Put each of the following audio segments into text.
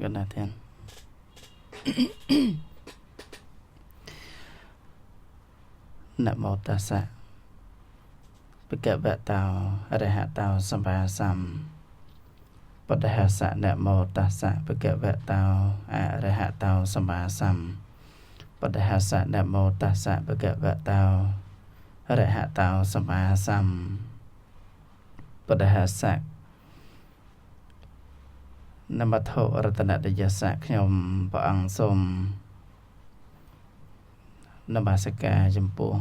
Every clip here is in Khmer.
កណាធាននមោតស្សៈបកវតោអរហតោសម្មាសម្ពុទ្ធស្សៈនមោតស្សៈបកវតោអរហតោសម្មាសម្ពុទ្ធស្សៈនមោតស្សៈបកវតោអរហតោសម្មាសម្ពុទ្ធស្សៈនមថុរតនតយសៈខ្ញុំព្រះអង្គសូមនមស្ការចំពោះ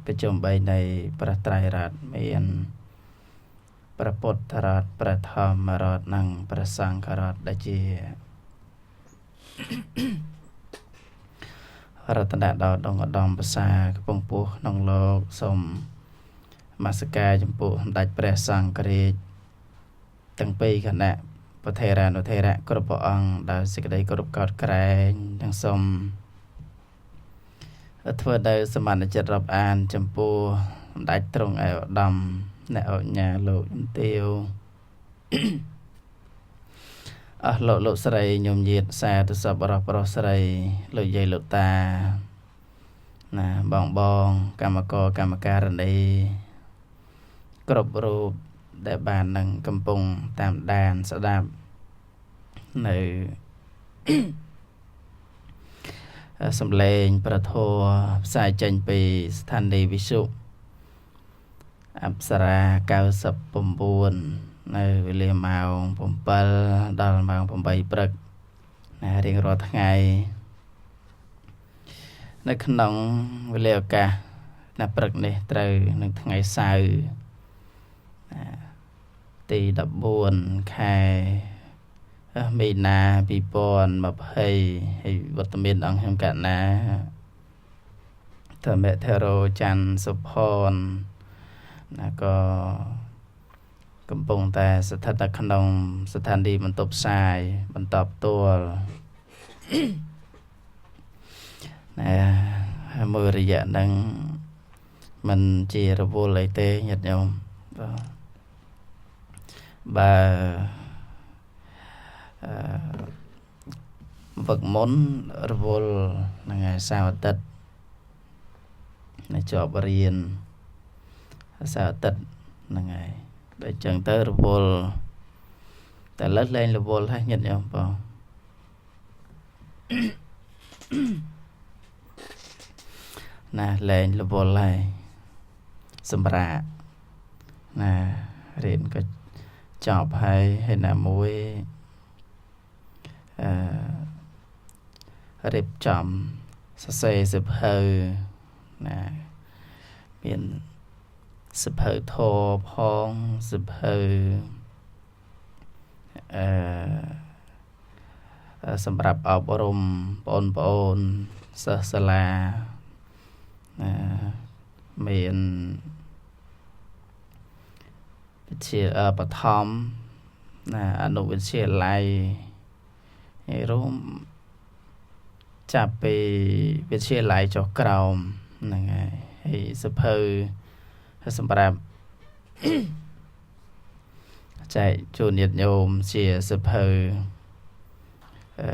ប្រជុំ3នៃព្រះត្រៃរតន៍មានព្រះពុទ្ធរតន៍ព្រះធម្មរតន៍និងព្រះសង្ឃរតន៍ដែលជារតនៈដ៏ដងឧត្តមប្រសាកំពុងពោះក្នុងលោកសូមនមស្ការចំពោះសម្ដេចព្រះសង្ឃរាជទាំងពីរគណៈប្រធេរានុធេរៈគ្រប់ព្រះអង្គដោយសេចក្តីគោរពកោតក្រែងទាំងសូមធ្វើដោយសមានចិត្តរាប់អានចំពោះសម្ដេចទ្រង់ឯកឧត្តមអ្នកអញ្ញាលោកជំទាវអស់លោកលោកស្រីញោមញាតសាធុសប្បុរសប្រុសស្រីលោកយាយលោកតាណាបងបងកម្មករកម្មការិនីគ្រប់រូបដែលបាននឹងកំពុងតាមដានស្ដាប់នៅសំឡេងប្រធរផ្សាយចេញពីស្ថានីយ៍វិទ្យុអប្សរា99នៅវេលាម៉ោង7ដល់ម៉ោង8ព្រឹកណារៀងរាល់ថ្ងៃនៅក្នុងវេលាឱកាសណាព្រឹកនេះត្រូវនឹងថ្ងៃសៅរ៍ណាទី14ខែមីនា2020ហើយវត្តមានអង្គខ្ញុំកណាធម្មធរោច័ន្ទសុផនណាក៏កំពុងតែស្ថិតនៅក្នុងស្ថានីយ៍បន្ទប់ផ្សាយបន្តផ្ទាល់ណាមួយរយៈហ្នឹងមិនជារវល់អីទេញាតិញោមបាទបើវឹកមុនរវល់ហ្នឹងហើយសៅរ៍អាទិត្យនៅជាប់រៀនសៅរ៍អាទិត្យហ្នឹងហើយដល់ចឹងទៅរវល់តែលើសលែងរវល់ហើយញាតិញោមបងណាលែងរវល់ហើយសម្រាប់ណារៀនក៏ចប់ហើយហើយណាមួយអឺរៀបចំសរសេរសៀវភៅណាមានសៀវភៅធម៌ផងសៀវភៅអឺសម្រាប់អប់រំបងប្អូនសិស្សសាលាណាមានវិទ្យាបឋមណាអនុវិទ្យាល័យរួមចាប់ពីវិទ្យាល័យចុះក្រោមហ្នឹងហើយហើយសៀវភៅសម្រាប់ចែកជូនញាតិញោមជាសៀវភៅអឺ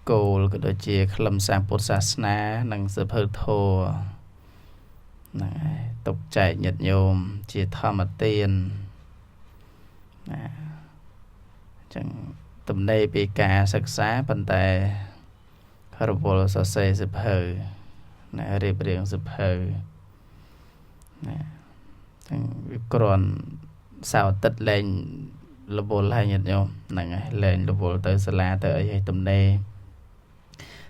គោលក៏ដូចជាខ្លឹមសារពុទ្ធសាសនានិងសៀវភៅធម៌ហ្នឹងហើយទុកចែកញាតិញោមជាធម្មទានណាអញ្ចឹងទំនេរពីការសិក្សាប៉ុន្តែរវល់សរសេរសៀវភៅណារៀបរៀងសៀវភៅណាចឹងវាគ្រាន់សៅរ៍អាទិត្យលែងរវល់ហើយញាតិញោមហ្នឹងហើយលែងរវល់ទៅសាលាទៅអីហើយទំនេរ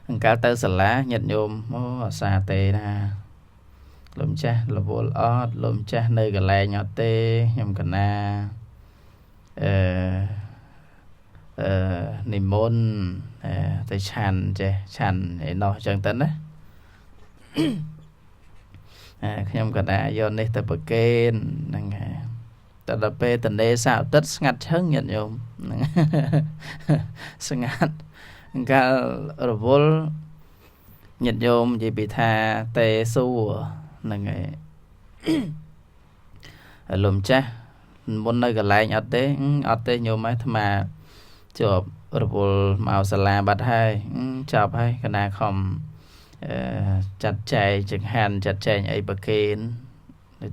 អង្កាលទៅសាលាញាតិញោមអូអាសាទេណាលោកម្ចាស់រវល់អត់លោកម្ចាស់នៅកន្លែងអត់ទេខ្ញុំកណាអឺអឺនិមន្តទៅឆាន់ចេះឆាន់ឯណោះចឹងទៅណាខ្ញុំកណាយកនេះទៅប្រគេនហ្នឹងហើយតែដល់ពេលតនេសៅរ៍អាទិត្យស្ងាត់ឈឹងញាតិញោមហ្នឹងស្ងាត់កាលរវល់ញាតិញោមនិយាយពីថាទេសួរហ្នឹងហើយលោកម្ចាស់មុននៅកន្លែងអត់ទេអត់ទេញោមអាត្មា ជាប់រវល់មកសាលាបាត់ហើយចប់ហើយកណាខំចាត់ចែងចង្ហាន់ចាត់ចែងអីប្រគេន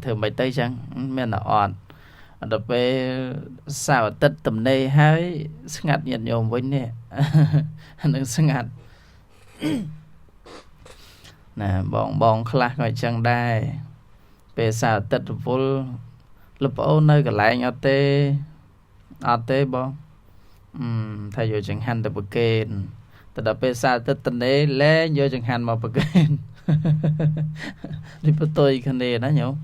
ធ្វើមិនទៅចឹងមានតែអត់ដល់ពេលសៅរ៍អាទិត្យទំនេរហើយស្ងាត់ញាតិញោមវិញនេះនឹងស្ងាត់ណាបងបងខ្លះក៏អញ្ចឹងដែរពេលសៅរ៍អាទិត្យរវល់លោកប្អូននៅកន្លែងអត់ទេអត់ទេបងថាយកចង្ហាន់ទៅប្រគេនតែដល់ពេលសៅរ៍អាទិត្យទំនេរលែងយកចង្ហាន់មកប្រគេននេះផ្ទុយគ្នាណាញោម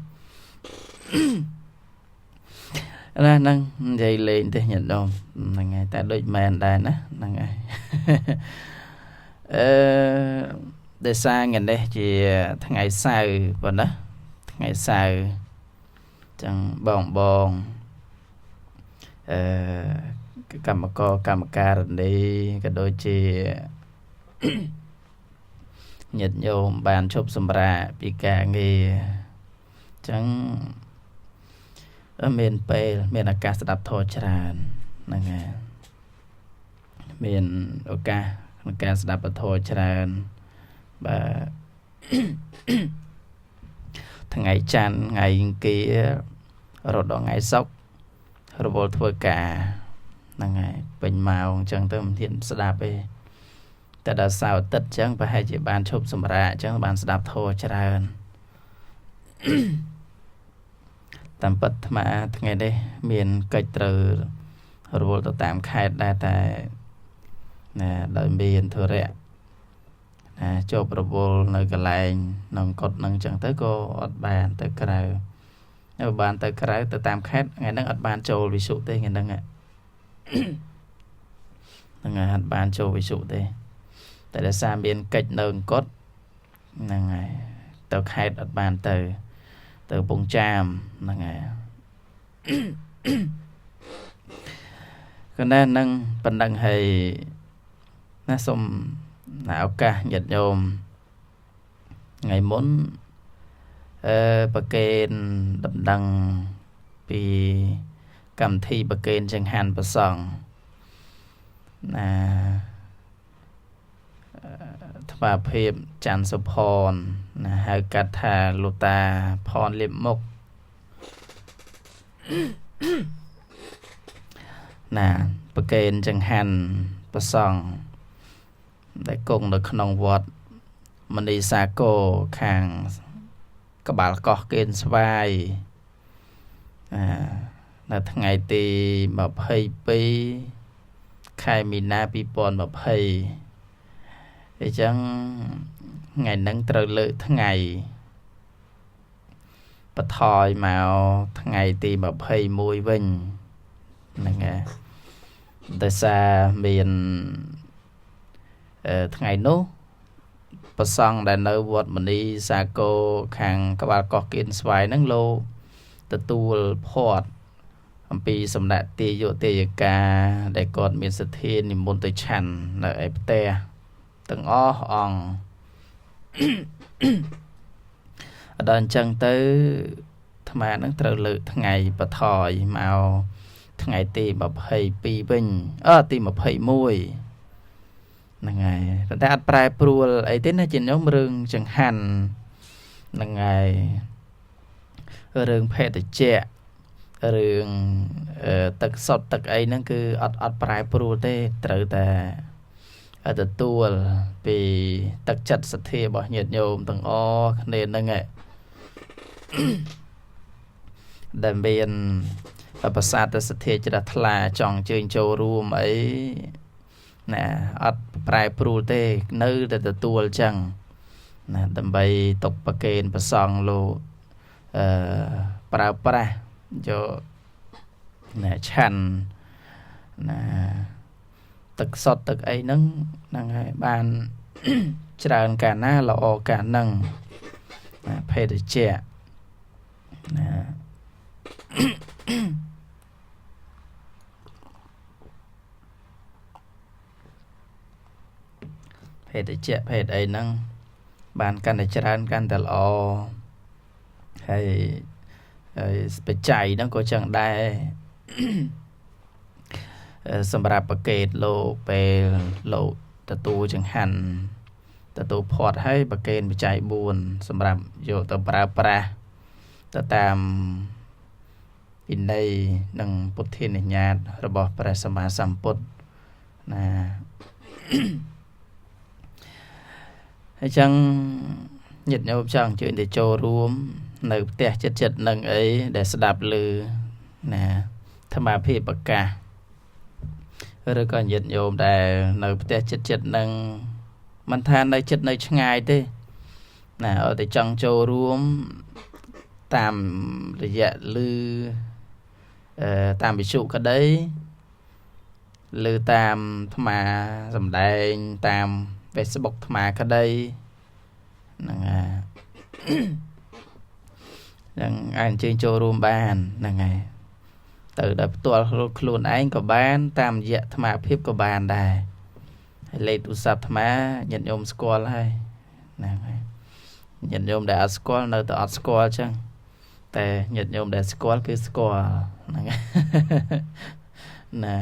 ណាហ្នឹងនិយាយលេងទេញាតិញោមហ្នឹងហើយតែដូចមែនដែរណាហ្នឹងហើយអឺដោយសារថ្ងៃនេះជាថ្ងៃសៅរ៍ប៉ុណ្ណាថ្ងៃសៅរ៍ចឹងបងបងអឺកម្មករកម្មការិនីក៏ដូចជាញាតិញោមបានឈប់សម្រាកពីការងារចឹងមានពេលមានឱកាសស្ដាប់ធម៌ច្រើនហ្នឹងហើយមានឱកាសក្នុងការស្ដាប់ធម៌ច្រើនបាទថ្ងៃច័ន្ទថ្ងៃអង្គាររហូតដល់ថ្ងៃសុក្ររវល់ធ្វើការហ្នឹងហើយពេញម៉ោងអញ្ចឹងទៅមិនហ៊ានស្ដាប់ទេតែដល់សៅរ៍អាទិត្យអញ្ចឹងប្រហែលជាបានឈប់សម្រាកអញ្ចឹងបានស្ដាប់ធម៌ច្រើនតាមពិតអាត្មាថ្ងៃនេះមានកិច្ចត្រូវរវល់ទៅតាមខេត្តដែរតែណាដោយមានធុរៈណាជាប់រវល់នៅកន្លែងក្នុងកុដនឹងអញ្ចឹងទៅក៏អត់បានទៅក្រៅហើយបានទៅក្រៅទៅតាមខេត្តថ្ងៃហ្នឹងអត់បានចូលវិសុទេថ្ងៃហ្នឹងហ្នឹងហើយអត់បានចូលវិសុទេតែដោយសារមានកិច្ចនៅអង្គុតហ្នឹងហើយទៅខេត្តអត់បានទៅទៅកំពង់ចាមហ្នឹងហើយកណ្ដាលហ្នឹងប៉ុណ្ណឹងហើយណាសូមណាឱកាសញាតិញោមថ្ងៃមុនប្រគេនដំណឹងពីកម្មវិធីប្រគេនចង្ហាន់ព្រះសង្ឃណាថ្វាភាពច័ន្ទសុផនណាហៅកាត់ថាលោកតាផនលៀបមុខណាប្រគេនចង្ហាន់ព្រះសង្ឃដែលគង់នៅក្នុងវត្តមនីសាគរខាងក្បាលកោះកេនស្វាយនៅថ្ងៃទី22ខែមីនា2020អញ្ចឹងថ្ងៃហ្នឹងត្រូវលើកថ្ងៃបន្ថយមកថ្ងៃទី21វិញហ្នឹងហើយដោយសារមានថ្ងៃនោះព្រះសង្ឃដែលនៅវត្តមនីសាគរខាងក្បាលកោះកៀនស្វាយហ្នឹងលោកទទួលភ័ព្វអំពីសំណាក់ទាយកទាយកាដែលគាត់មានសទ្ធានិមន្តទៅឆាន់នៅឯផ្ទះទាំងអស់អង្គដល់អញ្ចឹងទៅអាត្មានឹងត្រូវលើកថ្ងៃបន្ថយមកថ្ងៃទី22វិញទី21ហ្នឹងហើយប៉ុន្តែអត់ប្រែប្រួលអីទេណាជាញោមរឿងចង្ហាន់ហ្នឹងហើយរឿងភេទជ្ជៈរឿងទឹកសុទ្ធទឹកអីហ្នឹងគឺអត់ប្រែប្រួលទេត្រូវតែទទួលពីទឹកចិត្តសទ្ធារបស់ញាតិញោមទាំងអស់គ្នាហ្នឹងឯងដែលមានប្រសាទសទ្ធាជ្រះថ្លាចង់ជើញចូលរួមអីណាអត់ប្រែប្រួលទេនៅតែទទួលចឹងណាដើម្បីទុកប្រគេនព្រះសង្ឃលោកប្រើប្រាស់យកណាឆាន់ណាទឹកសុទ្ធទឹកអីហ្នឹងហ្នឹងហើយបានច្រើនកាលណាល្អកាលហ្នឹងណាភេទជ្ជៈណាភេទជ្ជៈភេទអីហ្នឹងបានកាន់តែច្រើនកាន់តែល្អហើយបច្ច័យហ្នឹងក៏ចឹងដែរ សម្រាប់ប្រកេតលោកពេលលោកទទួលចង្ហាន់ទទួលផាត់ហើយប្រកេនបច្ច័យ4សម្រាប់យកទៅប្រើប្រាស់ទៅតាមវិន័យនិងពុទ្ធានុញ្ញាតរបស់ព្រះសម្មាសម្ពុទ្ធណាហើយចឹងញាតិញោមចង់អញ្ជើញទៅចូលរួមនៅផ្ទះចិត្តចិត្តនឹងអីដែលស្ដាប់ឮណាធម្មភាពប្រកាសឬក៏ញាតិញោមដែលនៅផ្ទះចិត្តចិត្តនឹងមិនថានៅចិត្តនៅឆ្ងាយទេណាឲ្យតែចង់ចូលរួមតាមរយៈឮតាមវិទ្យុក្តីឬតាមអាត្មាសំដែងតាម Facebook អាត្មាក្តីហ្នឹងហើយនឹងអាចអញ្ជើញចូលរួមបានហ្នឹងហើយទៅដោយផ្ទាល់ខ្លួនឯងក៏បានតាមរយៈអាត្មាភាពក៏បានដែរហើយលេខទូរស័ព្ទអាត្មាញាតិញោមស្គាល់ហើយហ្នឹងហើយញាតិញោមដែលអត់ស្គាល់នៅតែអត់ស្គាល់ចឹងតែញាតិញោមដែលស្គាល់គឺស្គាល់ហ្នឹងណា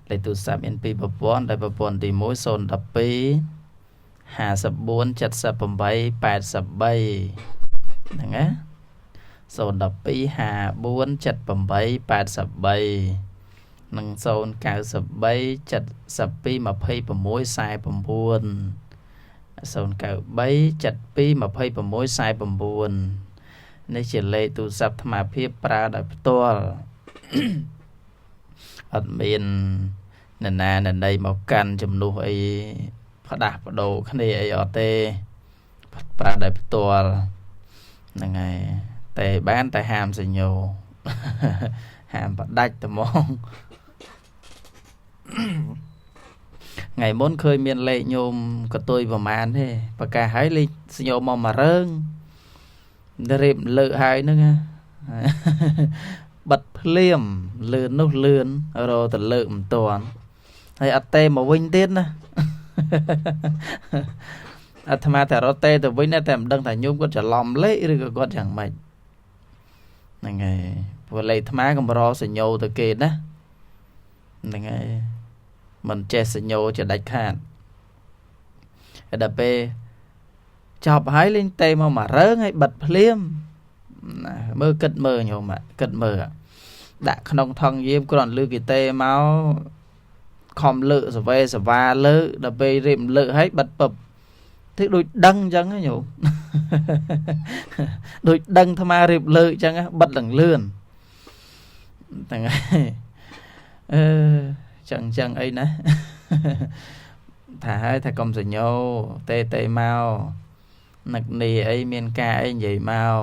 លេខទូរស័ព្ទមានពីរប្រព័ន្ធដែលប្រព័ន្ធទី1 012 54 78 83ហ្នឹងណា012 54 78 83និង093 72 26 49 093 72 26 49នេះជាលេខទូរស័ព្ទអាត្មាភាពប្រើដោយផ្ទាល់អត់មាននរណាណីមកកាន់ជំនួសអីផ្ដាស់បដូរគ្នាអីអត់ទេប្រើដោយផ្ទាល់ហ្នឹងហើយតែបានតែហាមសញ្ញោហាមបដាច់ត្មងថ្ងៃមុនឃើញមានលេខញោមកតុយប្រមាណទេប្រកាសឲ្យលេខសញ្ញោមកមួយរើងរៀបលើកហើយហ្នឹងបិទភ្លាមលឿននោះលឿនរទៅលើកមិនតាន់ហើយអត់ទេមកវិញទៀតណាអាត្មាតែរត់ទេទៅវិញតែមិនដឹងថាញោមគាត់ច្រឡំលេខឬក៏គាត់យ៉ាងម៉េចហ្នឹងហើយព្រោះលេខអាត្មាកម្រសញ្ញោទៅគេណាហ្នឹងហើយមិនចេះសញ្ញោជាដាច់ខាតហើយដល់ពេលចប់ហើយលេងទេមកមួយរើងហើយបិទភ្លាមណាមើលគិតមើលញោមគិតមើលដាក់ក្នុងថងយាមគ្រាន់លឺគេទេមកខំលើកសវេសវ៉ាលើកដល់ពេលរៀបលើកហើយបិទពឹបគឺដូចដឹងអញ្ចឹងញោមដូចដឹងអាត្មារៀបលើកអញ្ចឹងបិទលងលឿនហ្នឹងហើយអឺចឹងចឹងអីណាថាហើយថាកុំសញ្ញោទេទេមកនឹកនេះអីមានការអីនិយាយមក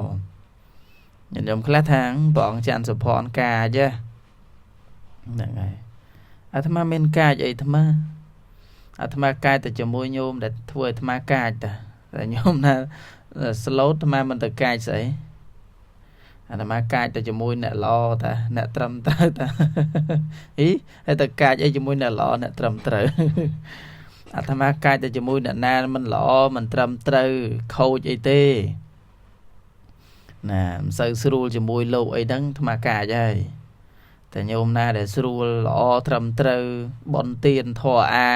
ញោមខ្លះថាព្រះអង្គច័ន្ទសុភ័ណ្ឌកាចហ្នឹងហើយអាត្មាមានកាចអីអាត្មាអាត្មាកាចតែជាមួយញោមដែលធ្វើឲ្យអាត្មាកាចតាតែញោមណាស្លូតអាត្មាមិនទៅកាចស្អីអាត្មាកាចតែជាមួយអ្នកល្អតាអ្នកត្រឹមត្រូវតាអីហើយទៅកាចអីជាមួយអ្នកល្អអ្នកត្រឹមត្រូវអាត្មាកាចតែជាមួយអ្នកណាមិនល្អមិនត្រឹមត្រូវខូចអីទេណាមិនសូវស្រួលជាមួយលោកអីហ្នឹងអាត្មាកាចហើយតែញោមណាដែលស្រួលល្អត្រឹមត្រូវបនទានធរអា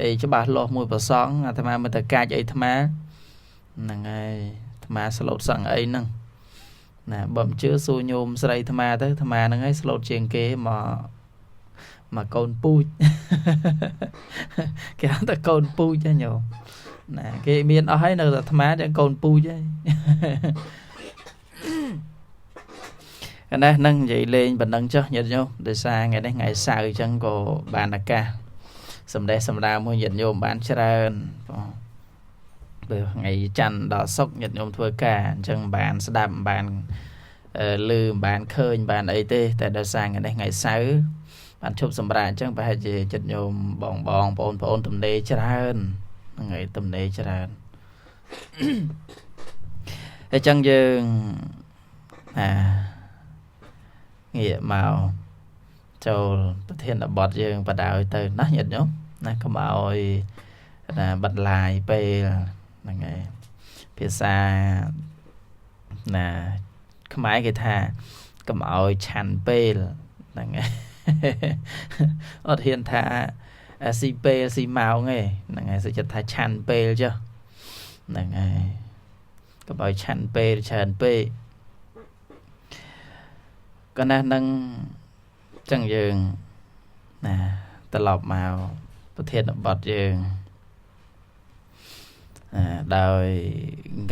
អីច្បាស់លាស់មួយប្រសងអាត្មាមិនទៅកាចអីអាត្មាហ្នឹងហើយអាត្មាស្លូតសឹងអីហ្នឹងណាបើមិនជឿសួរញោមស្រីអាត្មាទៅអាត្មាហ្នឹងហើយស្លូតជាងគេមកកូនពូជគេហៅថាកូនពូជហ្នឹងញោមណាគេមានអស់ហើយនៅតែអាត្មាចឹងកូនពូជហើយនេះនឹងនិយាយលេងប៉ុណ្ណឹងចុះញាតិញោមដោយសារថ្ងៃនេះថ្ងៃសៅរ៍អញ្ចឹងក៏បានឱកាសសម្ដែងសម្ដាវមួយញាតិញោមបានច្រើនបងពេលថ្ងៃច័ន្ទដល់សុក្រញាតិញោមធ្វើការអញ្ចឹងបានស្ដាប់បានឮបានឃើញបានអីទេតែដោយសារថ្ងៃនេះថ្ងៃសៅរ៍បានឈប់សម្រាកអញ្ចឹងប្រហែលជាចិត្តញោមបងបងប្អូនប្អូនទំនេរច្រើនហ្នឹងហើយទំនេរច្រើនអញ្ចឹងយើងណាងាកមកចូលប្រធានបទយើងបដ ாய் ទៅណាញាតិញោមណាកុំឲ្យណាបិទឡាយពេលហ្នឹងហើយភាសាណាខ្មែរគេថាកុំឲ្យឆាន់ពេល ហ្នឹងហើយអត់ហ៊ានថាស៊ីពេលស៊ីម៉ោងទេហ្នឹងហើយសុចិត្តថាឆាន់ពេលចុះហ្នឹងហើយកុំឲ្យឆាន់ពេលច្រើនពេកកណាស់នឹងចឹងយើងណាត្រឡប់មកប្រធានបទយើងដោយ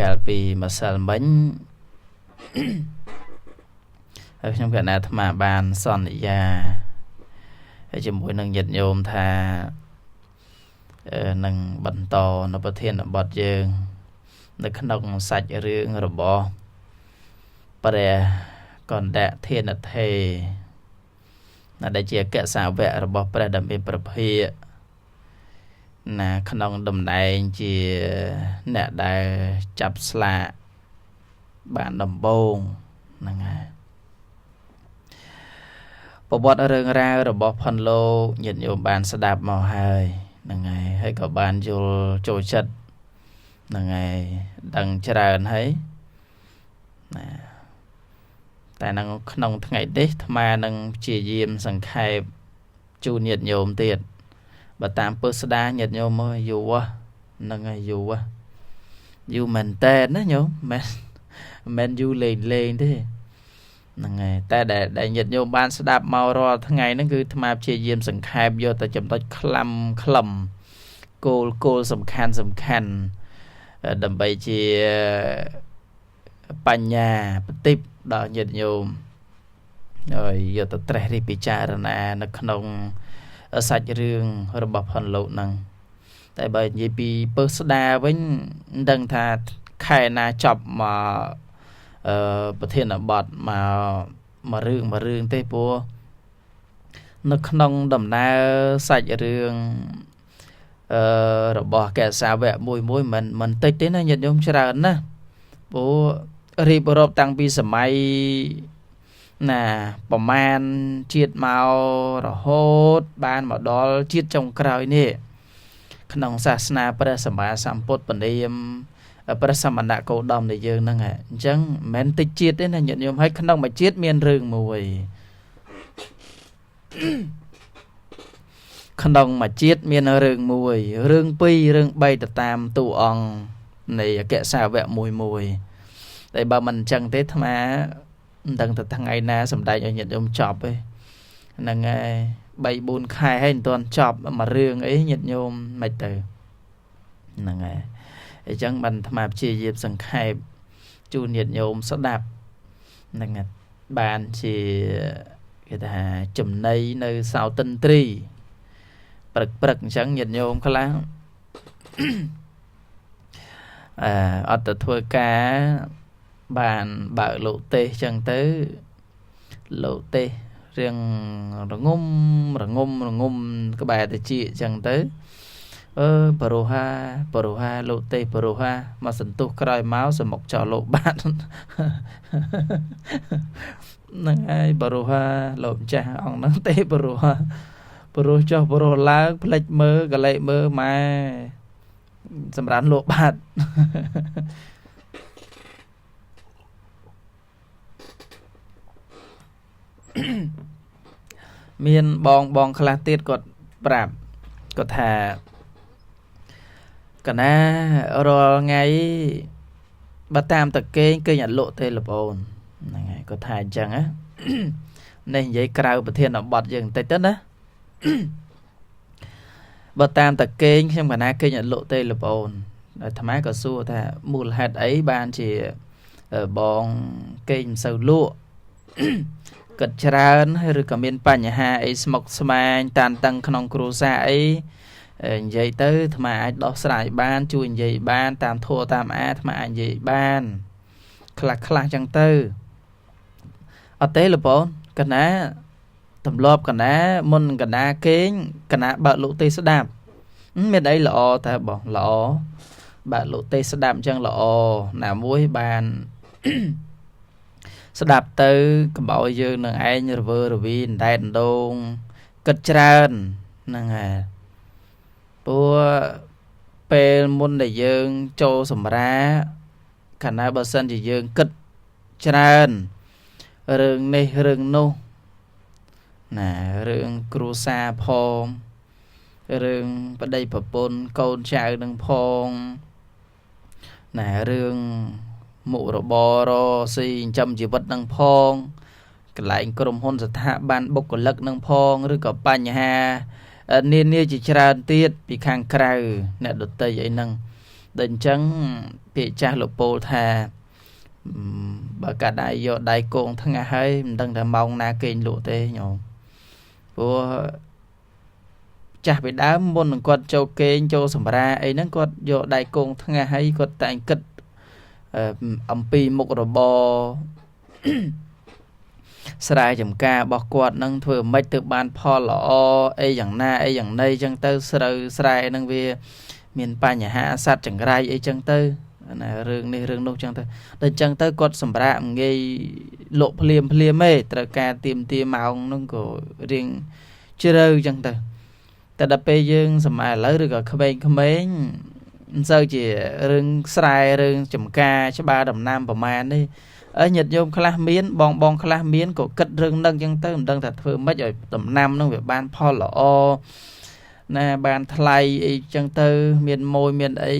កាលពីម្សិលមិញហើយខ្ញុំកណ្ដាលអាត្មាបានសន្យាហើយជាមួយនឹងញាតិញោមថានឹងបន្តនៅប្រធានបទយើងនៅក្នុងសាច់រឿងរបស់ព្រះកណ្ដធានធេណាដែលជាអគ្គសាវករបស់ព្រះដ៏មានព្រះភិក្ខណាក្នុងតំណែងជាអ្នកដែលចាប់ស្លាកបានដំបូងហ្នឹងហើយប្រវត្តិរឿងរ៉ាវរបស់ផនឡូញាតិញោមបានស្ដាប់មកហើយហ្នឹងហើយហើយក៏បានយល់ចូលចិត្តហ្នឹងហើយដឹងច្រើនហើយណាតែនៅក្នុងថ្ងៃនេះអាត្មានឹងព្យាយាមសង្ខេបជូនញាតិញោមទៀតបើតាមពឹស្ដាញាតិញោមមើលយូរហ្នឹងហើយយូរយូរមែនតើណាញោមមិនមែនយូរលេងលេងទេហ្នឹងហើយតែដែលញាតិញោមបានស្ដាប់មករាល់ថ្ងៃហ្នឹងគឺអាត្មាព្យាយាមសង្ខេបយកតែចំណុចខ្លឹមខ្លឹមគោលគោលសំខាន់សំខាន់ដើម្បីជាបញ្ញាប្រតិបដល់ញាតិញោមហើយយកទៅត្រេះរិះពិចារណានៅក្នុងសាច់រឿងរបស់ផនលោកហ្នឹងតែបើនិយាយពីពឹស្ដាវិញមិនដឹងថាខែណាចប់មកប្រធានបទមករឿងមួយរឿងទេព្រោះនៅក្នុងដំណើរសាច់រឿងរបស់កែសាវកមួយមួយមិនតិចទេណាញាតិញោមច្រើនណាស់ព្រោះរៀបរាប់តាំងពីសម័យណាប្រមាណជាតិមករហូតបានមកដល់ជាតិចុងក្រោយនេះក្នុងសាសនាព្រះសម្មាសម្ពុទ្ធពនាមព្រះសមណគោតមនៃយើងហ្នឹងអញ្ចឹងមិនមែនតិចជាតិទេណាញាតិញោមហើយក្នុងមួយជាតិមានរឿងមួយក្នុងមួយជាតិមានរឿងមួយរឿងពីររឿងបីទៅតាមតួអង្គនៃអគ្គសាវកមួយមួយតែបើមិនអញ្ចឹងទេអាត្មាមិនដឹងទៅថ្ងៃណាសម្ដែងឲ្យញាតិញោមចប់ទេហ្នឹងហើយ3 4ខែហើយមិនទាន់ចប់មួយរឿងអីញាតិញោមមិនទៅហ្នឹងហើយអញ្ចឹងបានអាត្មាព្យាយាមសង្ខេបជូនញាតិញោមស្ដាប់ហ្នឹងបានជាគេថាចំណៃនៅសោតិនទ្រីព្រឹកព្រឹកអញ្ចឹងញាតិញោមខ្លះអត់ទៅធ្វើការបានបើកលោកទេសអញ្ចឹងទៅលោកទេសរៀងរងំរងំរងំក្បែរតិចអញ្ចឹងទៅបរោហាបរោហាលោកទេសបរោហាមកសន្ទុះក្រោយមកសមុកចោលលោកបាត់ហ្នឹងហើយបរោហាលោកម្ចាស់អង្គហ្នឹងទេបរោហាបរោះចុះបរោះឡើងផ្លិចមើលកលែកមើលម៉ែសម្រាប់លោកបាត់មានបងបងខ្លះទៀតគាត់ប្រាប់គាត់ថាកណារាល់ថ្ងៃបើតាមតកេងគេអត់លក់ទេលោកអូនហ្នឹងហើយគាត់ថាអញ្ចឹងណានេះនិយាយក្រៅប្រធានបទយើងបន្តិចទៅណាបើតាមតកេងខ្ញុំកណាគេអត់លក់ទេលោកអូនអាត្មាក៏សួរថាមូលហេតុអីបានជាបងគេមិនសូវលក់គិតច្រើនឬក៏មានបញ្ហាអីស្មុគស្មាញតានតឹងក្នុងគ្រួសារអីនិយាយទៅអាត្មាអាចដោះស្រាយបានជួយនិយាយបានតាមធัวតាមអាត្មាអាចនិយាយបានខ្លះខ្លះចឹងទៅអត់ទេលោកបងកណាទម្លាប់កណាមុនកណាគេងកណាបើកលោកទេស្ដាប់មានអីល្អតើបងល្អបើកលោកទេស្ដាប់អញ្ចឹងល្អណាមួយបានស្ដាប់ទៅកុំឲ្យយើងនឹងឯងរវើរវីអណ្ដែតអណ្ដូងគិតច្រើនហ្នឹងហើយព្រោះពេលមុនដែលយើងចូលសម្រាកាលណាបើសិនជាយើងគិតច្រើនរឿងនេះរឿងនោះ ណារឿងគ្រួសារផងរឿងប្តីប្រពន្ធកូនចៅនឹងផងណារឿងមុខរបររស៊ីចិញ្ចឹមជីវិតនឹងផងកន្លែងក្រុមហ៊ុនស្ថាប័នបុគ្គលិកនឹងផងឬក៏បញ្ហានានាជាច្រើនទៀតពីខាងក្រៅអ្នកដតីអីហ្នឹងដល់អញ្ចឹងពាក្យចាស់លោកពោលថាបើកាដៃយកដៃគងថ្ងាសហើយមិនដឹងថាម៉ោងណាគេងលក់ទេញោមព្រោះចាស់ពីដើមមុននឹងគាត់ចូលគេងចូលសម្រាអីហ្នឹងគាត់យកដៃគងថ្ងាសហើយគាត់តែងគិតអំពីមុខរបរស្រែចម្ការរបស់គាត់នឹងធ្វើម៉េចទៅបានផលល្អអីយ៉ាងណាអីយ៉ាងណីចឹងទៅស្រូវស្រែនឹងវាមានបញ្ហាសត្វចង្រៃអីចឹងទៅណារឿងនេះរឿងនោះចឹងទៅដល់ចឹងទៅគាត់សម្រាកមិនងាយលក់ភ្លាមភ្លាមទេត្រូវការទៀមទាម៉ោងហ្នឹងក៏រៀងជ្រៅចឹងទៅតែដល់ពេលយើងសម័យឥឡូវឬក៏ក្មេងៗមិនសូវជារឿងស្រែរឿងចំការច្បារដំណាំប្រមាណនេះអើញាតិញោមខ្លះមានបងបងខ្លះមានក៏គិតរឿងនឹងចឹងទៅមិនដឹងថាធ្វើម៉េចឲ្យដំណាំនឹងវាបានផលល្អណាបានថ្លៃអីចឹងទៅមានម៉ួយមានអី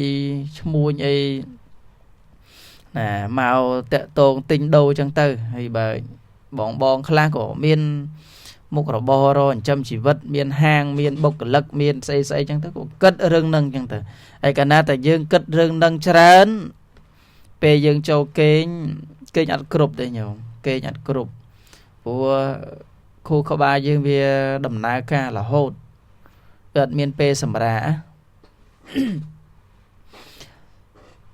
ឈ្មួញអីណាមកតាក់តងទិញដូរចឹងទៅហើយបើបងបងខ្លះក៏មានមុខរបររចិញ្ចឹមជីវិតមានហាងមានបុគ្គលិកមានស្អីស្អីចឹងទៅក៏គិតរឿងនឹងចឹងទៅហើយកាលណាតែយើងគិតរឿងនឹងច្រើនពេលយើងចូលគេងគេងអត់គ្រប់ទេញោមគេងអត់គ្រប់ព្រោះខួរក្បាលយើងវាដំណើរការរហូតវាអត់មានពេលសម្រាក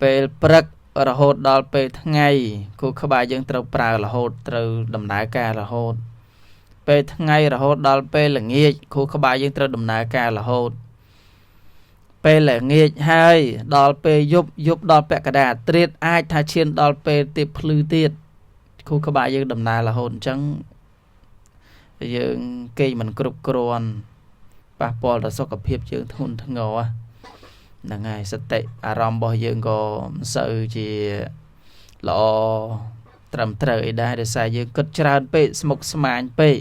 ពេលព្រឹករហូតដល់ពេលថ្ងៃខួរក្បាលយើងត្រូវប្រើរហូតត្រូវដំណើរការរហូតពេលថ្ងៃរហូតដល់ពេលល្ងាចខួរក្បាលយើងត្រូវដំណើរការរហូតពេលល្ងាចហើយដល់ពេលយប់យប់ដល់ពាក់កណ្ដាលត្រៀតអាចថាឈានដល់ពេលទៀបភ្លឺទៀតខួរក្បាលយើងដំណើររហូតអញ្ចឹងយើងគេងមិនគ្រប់គ្រាន់ប៉ះពាល់ដល់សុខភាពយើងធ្ងន់ធ្ងរហ្នឹងហើយសតិអារម្មណ៍របស់យើងក៏មិនសូវជាល្អត្រឹមត្រូវអីដែរដោយសារយើងគិតច្រើនពេកស្មុគស្មាញពេក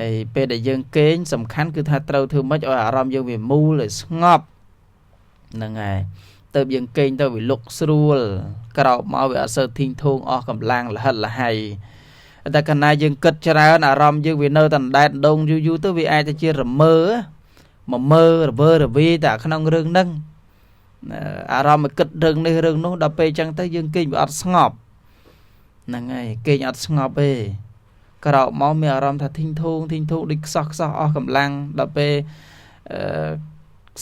ហើយពេលដែលយើងគេងសំខាន់គឺថាត្រូវធ្វើម៉េចឲ្យអារម្មណ៍យើងវាមូលឲ្យស្ងប់ហ្នឹងហើយទៅយើងគេងទៅវាលុកស្រួលក្រោបមកវាអត់សូវធីងធូងអស់កម្លាំងលហិតលហៃតែកាលណាយើងគិតច្រើនអារម្មណ៍យើងវានៅតែអណ្ដែតដងយូរយូរទៅវាអាចទៅជារមើមកមើរវើរវីតែក្នុងរឿងហ្នឹងអារម្មណ៍គិតរឿងនេះរឿងនោះដល់ពេលអញ្ចឹងទៅយើងគេងវាអត់ស្ងប់ហ្នឹងហើយគេងអត់ស្ងប់ទេក្រោកមកមានអារម្មណ៍ថាធីងធូងធីងធូងដូចខ្សោះខ្សោះអស់កម្លាំងដល់ពេលអឺ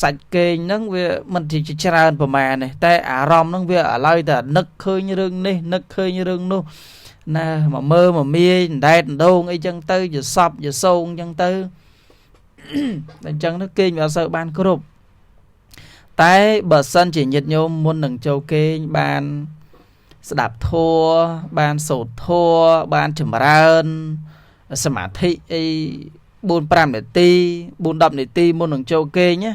សាច់គេងហ្នឹងវាមិនជាច្រើនប្រមាណទេតែអារម្មណ៍ហ្នឹងវាឥឡូវតែនឹកឃើញរឿងនេះនឹកឃើញរឿងនោះណាមកមើមកមាយអណ្ដែតអណ្ដូងអីចឹងទៅយសពយសោងចឹងទៅតែអញ្ចឹងទៅគេងវាអត់សូវបានគ្រប់តែបើសិនជាញាតិញោមមុននឹងចូលគេងបានស្ដាប់ធម៌បានសូត្រធម៌បានចម្រើនសមាធិអី4 5នាទី4 10នាទីមុននឹងចូលគេងណា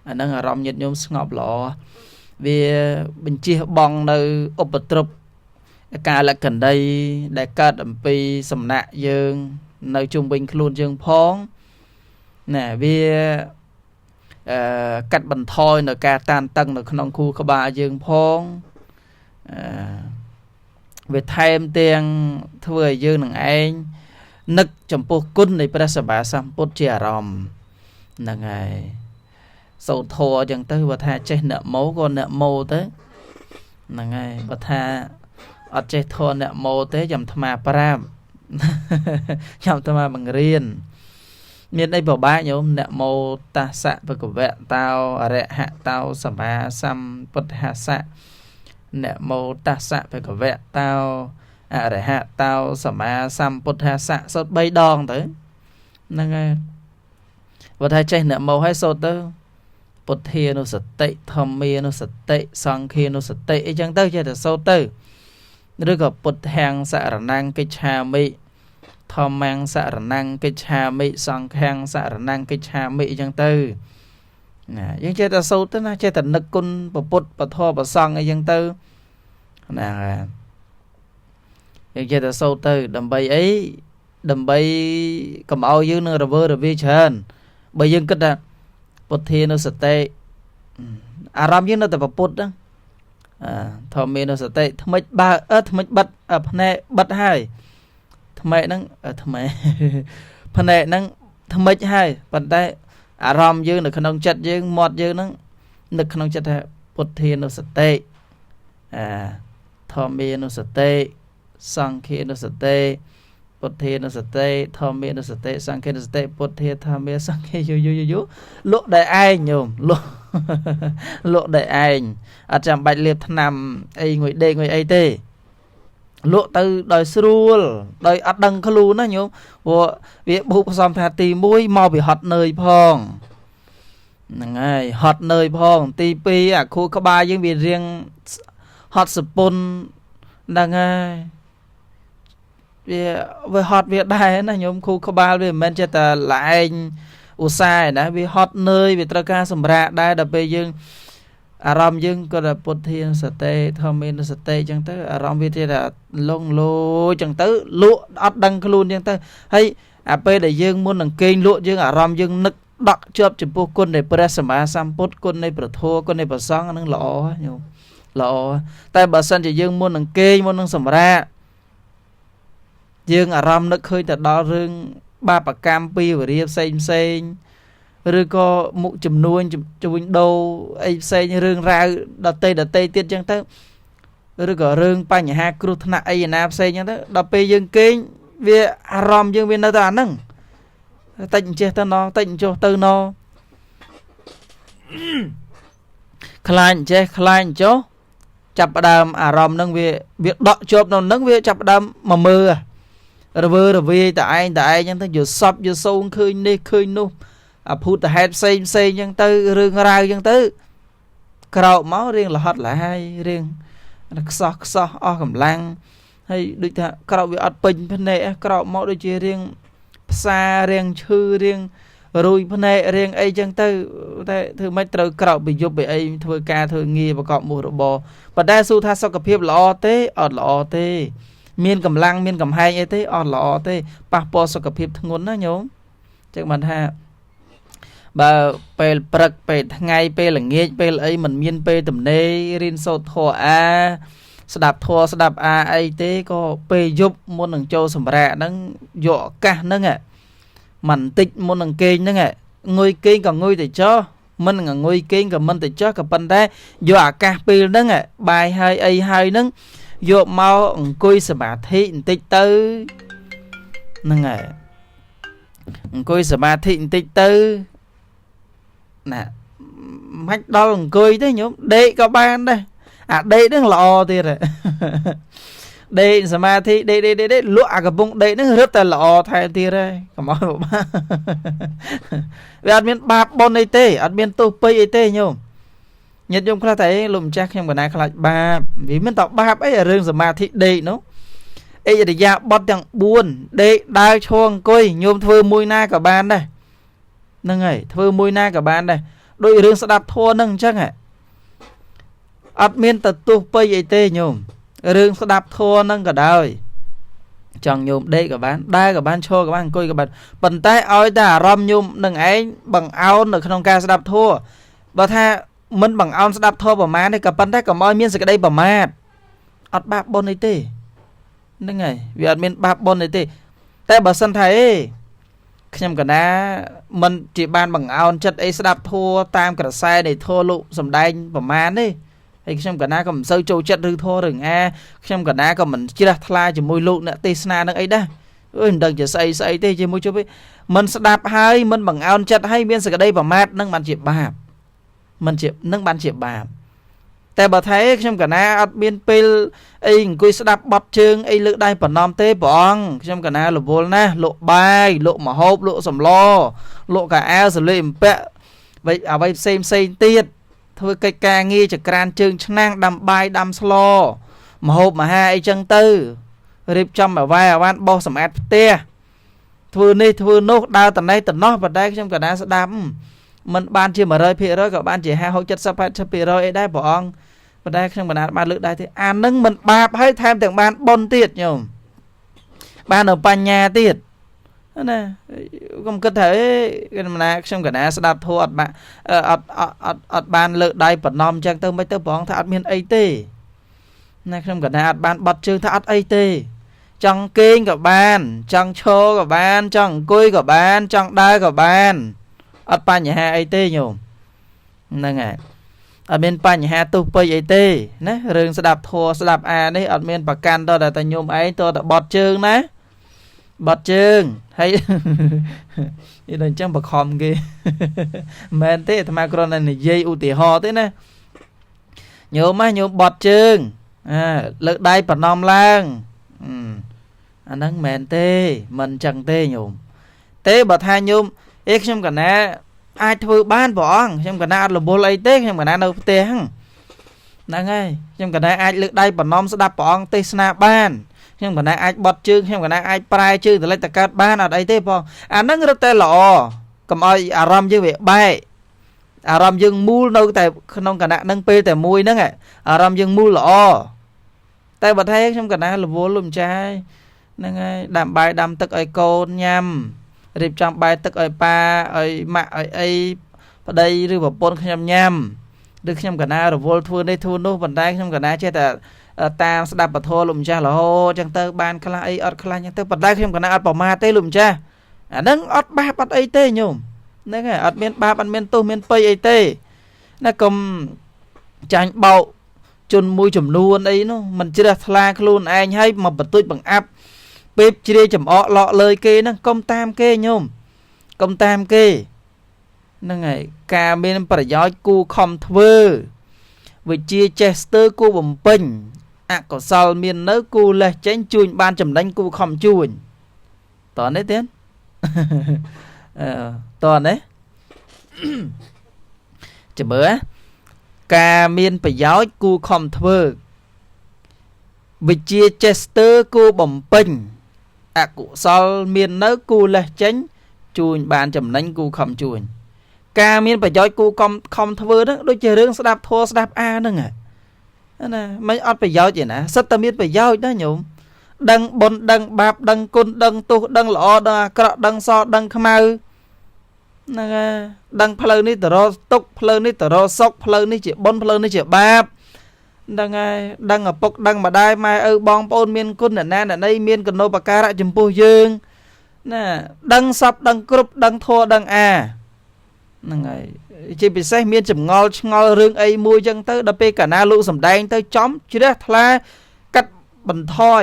អាហ្នឹងអារម្មណ៍ញាតិញោមស្ងប់ល្អវាបញ្ជៀសបងនៅឧបទ្រពកាលកណ្ដីដែលកើតអំពីសំណាក់យើងនៅជុំវិញខ្លួនយើងផងណាវាកាត់បន្ថយនៅការតានតឹងនៅក្នុងខួរក្បាលយើងផងអឺវាថែមទាំងធ្វើឲ្យយើងនឹងឯងនឹកចំពោះគុណនៃព្រះសម្មាសម្ពុទ្ធជាអារម្មណ៍ហ្នឹងហើយសូត្រធម៌អញ្ចឹងទៅបើថាចេះនមោក៏នមោទៅហ្នឹងហើយបើថាអត់ចេះធម៌នមោទេចាំអាត្មាប្រាប់ចាំអាត្មាបង្រៀនមានអីពិបាកញោមនមោតស្សៈភគវៈតោអរហតោសម្មាសម្ពុទ្ធស្សៈនមោតស្សៈភគវៈតោអរហតោសម្មាសម្ពុទ្ធស្សៈសូត្រ3ដងទៅហ្នឹងហើយបើថាចេះនមោហើយសូត្រទៅពុទ្ធានុសតិធម្មានុសតិសង្ឃានុសតិអីចឹងទៅចេះតែសូត្រទៅឬក៏ពុទ្ធាំសរណង្កិច្ឆាមិធម្មំសរណង្កិច្ឆាមិសង្ឃំសរណង្កិច្ឆាមិអីចឹងទៅណាយើងចេះតែសូត្រទៅណាចេះតែនឹកគុណពុទ្ធពធប្រសង្ឃអីចឹងទៅណាយើងចេះតែសូត្រទៅដើម្បីអី ដើម្បីកុំឲ្យយើងនឹងរវើរវាយច្រើនបើយើងគិតថាពុទ្ធានុសតិអារម្មណ៍យើងនៅតែពុទ្ធហ្នឹងធម្មានុសតិថ្មិចបើថ្មិចបិទភ្នែកបិទហើយថ្មេហ្នឹងថ្មេភ្នែកហ្នឹងថ្មិចហើយប៉ុន្តែអារម្មណ៍យើងនៅក្នុងចិត្តយើងមាត់យើងហ្នឹងនៅក្នុងចិត្តថាពុទ្ធានុសតិធម្មានុសតិសង្ឃានុសតិពុទ្ធានុសតិធម្មានុសតិសង្ឃានុសតិពុទ្ធាធម្មាសង្ឃាយូយូយូលក់តែឯងញោមលក់លក់តែឯងអត់ចាំបាច់លាបថ្នាំអីងុយដេកងុយអីទេលក់ទៅដោយស្រួលដោយអត់ដឹងខ្លួនណាញោមព្រោះវាបូកផ្សំថាទី1មកពីហត់នឿយផងហ្នឹងហើយហត់នឿយផងទី2អាខួរក្បាលយើងវារៀងហត់សពុនហ្នឹងហើយវាហត់វាដែរណាញោមខួរក្បាលវាមិនមែនចេះតែឡែងឧស្សាហ៍ណាវាហត់នឿយវាត្រូវការសម្រាកដែរដល់ពេលយើងអារម្មណ៍យើងក៏តែពុទ្ធានុសតិធម្មានុសតិអញ្ចឹងទៅអារម្មណ៍វាទៀតថាលងលោអញ្ចឹងទៅលក់អត់ដឹងខ្លួនអញ្ចឹងទៅហើយអាពេលដែលយើងមុននឹងគេងលក់យើងអារម្មណ៍យើងនឹកដក់ជាប់ចំពោះគុណនៃព្រះសម្មាសម្ពុទ្ធគុណនៃព្រះធម៌គុណនៃព្រះសង្ឃហ្នឹងល្អញោមល្អតែបើសិនជាយើងមុននឹងគេងមុននឹងសម្រាកយើងអារម្មណ៍នឹកឃើញទៅដល់រឿងបាបកម្មពីវរាផ្សេងផ្សេងឬក៏មុខចំនួនជួញដូរអីផ្សេងរឿងរ៉ាវដតីដតីទៀតចឹងទៅឬក៏រឿងបញ្ហាគ្រោះថ្នាក់អីណាផ្សេងចឹងទៅដល់ពេលយើងគេងវាអារម្មណ៍យើងវានៅតែអាហ្នឹងតិចអញ្ចេះទៅណតិចអញ្ចុះទៅណខ្លាចអញ្ចេះខ្លាចអញ្ចុះចាប់ផ្ដើមអារម្មណ៍ហ្នឹងវាដក់ជាប់នៅហ្នឹងវាចាប់ផ្ដើមមកមើលរវើរវាយតែឯងចឹងទៅយល់សពយល់សូងឃើញនេះឃើញនោះអភូតហេតុផ្សេងផ្សេងចឹងទៅរឿងរ៉ាវចឹងទៅក្រោកមករៀងលហត់លហើយរៀងខ្សោះខ្សោះអស់កម្លាំងហើយដូចថាក្រោកវាអត់ពេញភ្នែកក្រោកមកដូចជារៀងផ្សាររៀងឈឺរៀងរួយភ្នែករៀងអីចឹងទៅតែធ្វើម៉េចត្រូវក្រោកពីយប់ពីអីធ្វើការធ្វើងារប្រកបមុខរបរប៉ុន្តែសួរថាសុខភាពល្អទេអត់ល្អទេមានកម្លាំងមានកំហែងអីទេអត់ល្អទេប៉ះពាល់សុខភាពធ្ងន់ណាញោមចឹងបានថាបើពេលព្រឹកពេលថ្ងៃពេលល្ងាចពេលអីមិនមានពេលទំនេររៀនសូត្រធម៌អាស្ដាប់ធម៌ស្ដាប់អាអីទេក៏ពេលយប់មុននឹងចូលសម្រាកហ្នឹងយកឱកាសហ្នឹងមិនតិចមុននឹងគេងហ្នឹងងុយគេងក៏ងុយទៅចោះមិនងុយគេងក៏មិនទៅចោះក៏ប៉ុន្តែយកឱកាសពេលហ្នឹងបាយហើយអីហើយហ្នឹងយកមកអង្គុយសមាធិបន្តិចទៅហ្នឹងហើយអង្គុយសមាធិបន្តិចទៅណាមិនដល់អង្គុយទេញោមដេកក៏បានដែរអាដេកហ្នឹងល្អទៀតដេកសមាធិដេកដេកដេកលក់អាកំពុងដេកហ្នឹងរឹតតែល្អថែមទៀតហើយកុំឲ្យវាអត់មានបាបបុណ្យអីទេអត់មានទោសពៃអីទេញោមញាតិញោមខ្លះតែលោកម្ចាស់ខ្ញុំកណាខ្លាចបាបវាមិនតបាបអីរឿងសមាធិដេកនោះអិរិយាបថទាំង4ដេកដើរឈរអង្គុយញោមធ្វើមួយណាក៏បានដែរហ្នឹងហើយធ្វើមួយណាក៏បានដែរដូចរឿងស្ដាប់ធម៌ហ្នឹងអញ្ចឹងអត់មានទៅទោសពៃអីទេញោមរឿងស្ដាប់ធម៌ហ្នឹងក៏ដោយចង់ញោមដេកក៏បានដើរក៏បានឈរក៏បានអង្គុយក៏បានប៉ុន្តែឲ្យតែអារម្មណ៍ញោមនឹងឯងបង្អោននៅក្នុងការស្ដាប់ធម៌បើថាមិនបង្អោនស្ដាប់ធម៌ប្រមាណទេក៏ប៉ុន្តែកុំឲ្យមានសេចក្តីប្រមាទអត់បាបបុណ្យអីទេហ្នឹងហើយវាអត់មានបាបបុណ្យអីទេតែបើសិនថាអេខ្ញុំកណាមិនជាបានបង្អោនចិត្តអីស្ដាប់ធម៌តាមក្រសែនៃធម៌លោកសំដែងប្រមាណទេហើយខ្ញុំកណាក៏មិនសូវចូលចិត្តឬធម៌រឿងអាខ្ញុំកណាក៏មិនជ្រះថ្លាជាមួយលោកអ្នកទេសនានឹងអីដែរអើយមិនដឹងជាស្អីស្អីទេជាមួយជុំមិនស្ដាប់ហើយមិនបង្អោនចិត្តហើយមានសេចក្តីប្រមាទនឹងបានជាបាបមិនជានឹងបានជាបាបតែបើថាខ្ញុំកណាអត់មានពេលអីអង្គុយស្ដាប់បត់ជើងអីលើកដៃប្រណម្យទេព្រះអង្គខ្ញុំកណារវល់ណាស់លក់បាយលក់ម្ហូបលក់សម្លលក់កៅអៅសម្លៀកបំពាក់អ្វីផ្សេងផ្សេងទៀតធ្វើកិច្ចការងារចក្រានជើងឆ្នាំងដាំបាយដាំស្លម្ហូបមហាអីចឹងទៅរៀបចំអាវ៉ែអាវ៉ាន់បោសសម្អាតផ្ទះធ្វើនេះធ្វើនោះដើរតនេះតំណោះប៉ុន្តែខ្ញុំកណាស្ដាប់មិនបានជា100%ក៏បានជា50 60 70 80%អីដែរព្រះអង្គប៉ុន្តែខ្ញុំមិនបានលើកដែរទេអានឹងមិនបាបហើយថែមទាំងបានបុណ្យទៀតញោមបាននៅបញ្ញាទៀត ណាកុំគិតថាអេណាខ្ញុំកណាស្ដាប់ធម៌អត់បាក់អត់អត់អត់បានលើកដៃបណ្ណំអញ្ចឹងទៅមិនទៅព្រះអង្គថាអត់មានអីទេណាខ្ញុំកណាអត់បានបត់ជើងថាអត់អីទេចង់គេងក៏បានចង់ឈរក៏បានចង់អង្គុយក៏បានចង់ដើរក៏បានអត់បញ្ហាអីទេញោមហ្នឹងហើយអត់មានបញ្ហាទុះពេចអីទេណារឿងស្ដាប់ធម៌ស្ដាប់អានេះអត់មានប្រកាន់តតែញោមឯងតតែបត់ជើងណាបត់ជើងហើយនេះដល់អញ្ចឹងបខំគេមែនទេអាត្មាគ្រាន់តែនិយាយឧទាហរណ៍ទេណាញោមណាញោមបត់ជើងអាលើកដៃប្រណម្យឡើងអាហ្នឹងមែនទេមិនអញ្ចឹងទេញោមទេបើថាញោមអេខ្ញុំកណាអាចធ្វើបានព្រះអង្គខ្ញុំកណាអត់រវល់អីទេខ្ញុំកណានៅផ្ទះហ្នឹងហើយខ្ញុំកណាអាចលើកដៃប្រណម្យស្ដាប់ព្រះអង្គទេសនាបានខ្ញុំកណាអាចបត់ជើងខ្ញុំកណាអាចប្រែជើងតលិចតកើតបានអត់អីទេបងអាហ្នឹងរឹតតែល្អកុំឲ្យអារម្មណ៍យើងវាបែកអារម្មណ៍យើងមូលនៅតែក្នុងគណៈហ្នឹងពេលតែមួយហ្នឹងអារម្មណ៍យើងមូលល្អតែបើថាខ្ញុំកណារវល់លោកម្ចាស់ហ្នឹងហើយដាំបាយដាំទឹកឲ្យកូនញ៉ាំរៀបចំបាយទឹកឲ្យប៉ាឲ្យម៉ាក់ឲ្យអីប្តីឬប្រពន្ធខ្ញុំញ៉ាំឬខ្ញុំកណារវល់ធ្វើនេះធ្វើនោះប៉ុន្តែខ្ញុំកណាចេះតែតាមស្ដាប់ពធលោកម្ចាស់រហូតចឹងទៅបានខ្លះអីអត់ខ្លះចឹងទៅប៉ុន្តែខ្ញុំកណាអត់ប្រមាទទេលោកម្ចាស់អាហ្នឹងអត់បាបអត់អីទេញោមហ្នឹងហើយអត់មានបាបអត់មានទោសមានពៃអីទេណាកុំចាញ់បោកជនមួយចំនួនអីនោះមិនជ្រះថ្លាខ្លួនឯងហើយមកបន្ទួចបង្អាប់ពេបជ្រាយចំអកលក់លើយគេហ្នឹងកុំតាមគេញោមកុំតាមគេហ្នឹងហើយការមានប្រយោជន៍គូខំធ្វើវិជាចេះស្ទើគូបំពេញអកុសលមាននៅគូលេះចេញជួញបានចំណេញគូខំជួញតោះនេះទៀតអឺតោះនេះចាំមើលការមានប្រយោជន៍គូខំធ្វើវិជាចេះស្ទើគូបំពេញអកុសលមាននៅគូលេះចេញជួញបានចំណេញគូខំជួញការមានប្រយោជន៍គូខំធ្វើហ្នឹងដូចជារឿងស្ដាប់ធម៌ស្ដាប់អាហ្នឹងណាមិនអត់ប្រយោជន៍ទេណាសិតតែមានប្រយោជន៍ណាញោមដឹងបុណ្យដឹងបាបដឹងគុណដឹងទោសដឹងល្អដឹងអាក្រក់ដឹងសដឹងខ្មៅហ្នឹងហើយដឹងផ្លូវនេះទៅរកទុក្ខផ្លូវនេះទៅរកសុខផ្លូវនេះជាបុណ្យផ្លូវនេះជាបាបដឹងហើយដឹងឪពុកដឹងម្ដាយម៉ែឪបងប្អូនមានគុណអ្នកណាអ្នកណីមានគុណូបការៈចំពោះយើងណាដឹងសពដឹងគ្រប់ដឹងធម៌ដឹងអាហ្នឹងហើយជាពិសេសមានចម្ងល់ឆ្ងល់រឿងអីមួយចឹងទៅដល់ពេលកាលណាលោកសំដែងទៅចំជ្រះថ្លាកាត់បន្ថយ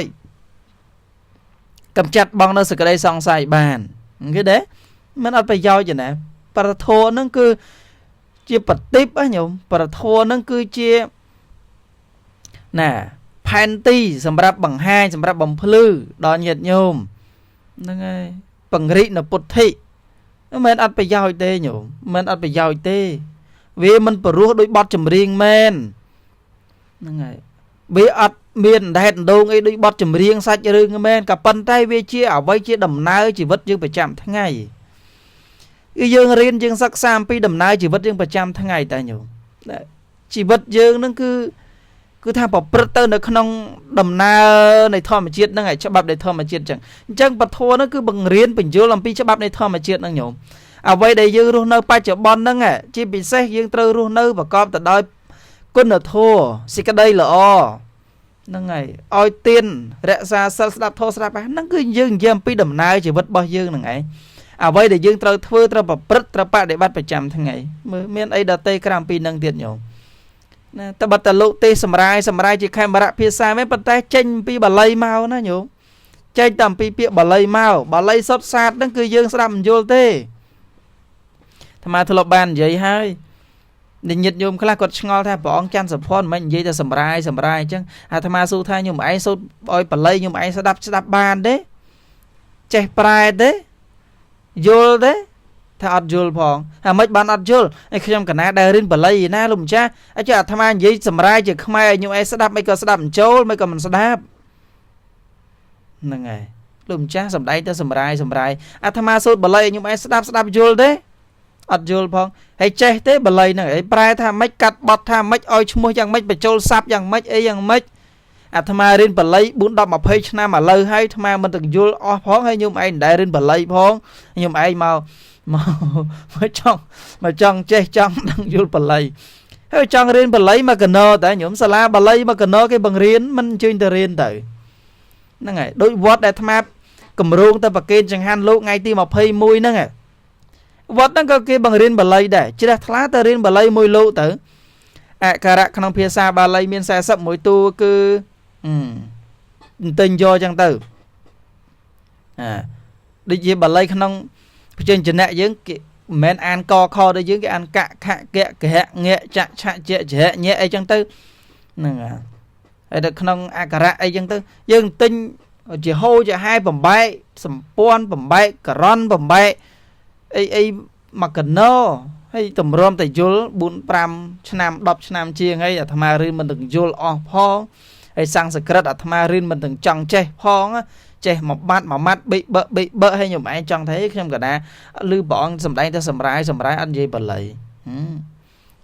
កម្ចាត់បងនៅសេចក្តីសង្ស័យបានគេទេមិនអត់ប្រយោជន៍ទេណាប្រធមហ្នឹងគឺជាប្រតិបញោមប្រធមហ្នឹងគឺជាណាផែនទីសម្រាប់បង្ហាញសម្រាប់បំភ្លឺដល់ញាតិញោមហ្នឹងហើយពង្រិកនៅពុទ្ធិមិនអត់ប្រយោជន៍ទេញោមមិនអត់ប្រយោជន៍ទេវាមិនព្រោះដោយបទចម្រៀងមែនហ្នឹងហើយវាអត់មានអណ្ដែតអណ្ដូងអីដូចបទចម្រៀងសាច់រឿងមែនក៏ប៉ុន្តែវាជាអ្វីជាដំណើរជីវិតយើងប្រចាំថ្ងៃគឺយើងរៀនយើងសិក្សាអំពីដំណើរជីវិតយើងប្រចាំថ្ងៃតែញោមជីវិតយើងនឹងគឺថាប្រព្រឹត្តទៅនៅក្នុងដំណើរនៃធម្មជាតិហ្នឹងឯងច្បាប់នៃធម្មជាតិចឹងអញ្ចឹងពធហ្នឹងគឺបង្រៀនបញ្យល់អំពីច្បាប់នៃធម្មជាតិហ្នឹងញោមអ្វីដែលយើងរស់នៅបច្ចុប្បន្នហ្នឹងជាពិសេសយើងត្រូវរស់នៅប្រកបទៅដោយគុណធម៌សេចក្តីល្អហ្នឹងហើយឲ្យទានរក្សាសិលស្ដាប់ធម៌ស្ដាប់ហ្នឹងគឺយើងនិយាយអំពីដំណើរជីវិតរបស់យើងហ្នឹងឯងអ្វីដែលយើងត្រូវធ្វើត្រូវប្រព្រឹត្តត្រូវបដិបត្តិប្រចាំថ្ងៃមើលមានអីដតេក្រៅអំពីនឹងទៀតញោមណាតែបើតលោកទេសសម្រាយសម្រាយជាខេមរៈភាសាមែនប៉ុន្តែចេញពីបាលីមកណាញោមចេញតែអំពីពាក្យបាលីមកបាលីសុទ្ធសាធហ្នឹងគឺយើងស្ដាប់មិនយល់ទេអាត្មាធ្លាប់បាននិយាយហើយញាតិញោមខ្លះគាត់ឆ្ងល់ថាព្រះអង្គច័ន្ទសុភ័ណ្ឌមិននិយាយតែសម្រាយសម្រាយអញ្ចឹងអាត្មាសួរថាញោមឯងសូត្រឲ្យបាលីញោមឯងស្ដាប់ស្ដាប់បានទេចេះប្រែទេយល់ទេថាអត់យល់ផងហើយមិនបានអត់យល់ឯខ្ញុំកណាដែលរៀនបាលីណាលោកម្ចាស់អញ្ចឹងអាត្មានិយាយសម្រាយជាខ្មែរឲ្យញោមឯងស្ដាប់មិនក៏ស្ដាប់មិនចូលមិនក៏មិនស្ដាប់ហ្នឹងហើយលោកម្ចាស់សំដែងទៅសម្រាយសម្រាយអាត្មាសូត្របាលីឲ្យញោមឯងស្ដាប់ស្ដាប់យល់ទេអត់យល់ផងហើយចេះទេបាលីហ្នឹងហើយប្រែថាម៉េចកាត់បត់ថាម៉េចឲ្យឈ្មោះយ៉ាងម៉េចបញ្ចូលស័ព្ទយ៉ាងម៉េចអីយ៉ាងម៉េច អាត្មារៀនបាលី4 10 20ឆ្នាំឥឡូវហើយអាត្មាមិនទាំងយល់អស់ផងហើយញោមឯងមិនដែលរៀនបាលីផងញោមឯងមកមកមកចង់មកចង់ចេះចង់ដឹងយល់បាលីហើយចង់រៀនបាលីមកកណោតែញោមសាលាបាលីមកកណោគេបង្រៀនមិនអញ្ជើញទៅរៀនទៅហ្នឹងហើយដូចវត្តដែលអាត្មាកម្រងទៅប្រគេនចង្ហាន់លោកថ្ងៃទី21ហ្នឹងវត្តហ្នឹងក៏គេបង្រៀនបាលីដែរជ្រះថ្លាទៅរៀនបាលីមួយលោកទៅអក្ខរៈក្នុងភាសាបាលីមាន41តួគឺទិញយកចឹងទៅអាដូចជាបាលីក្នុងព្យញ្ជនៈយើងគេមិនមែនអានកខដូចយើងគេអានកខកកហងចឆជជញអីចឹងទៅហ្នឹងហើយនៅក្នុងអក្ខរៈអីចឹងទៅយើងទិញជាហូជាហែបំបែកសម្ព័ន្ធបំបែកករ៉នបំបែកអីអីមកកណោហើយតម្រាំតែយល់4 5ឆ្នាំ10ឆ្នាំជាងហើយអាត្មារៀនមិនទាំងយល់អស់ផងហើយសំស្ក្រឹតអាត្មារៀនមិនទាំងចង់ចេះផងចេះមួយបាត់មួយម៉ាត់បិបបិបហើយខ្ញុំឯងចង់ថាខ្ញុំកណាឮព្រះអង្គសំដែងតែសម្រាយសម្រាយអត់និយាយបាលី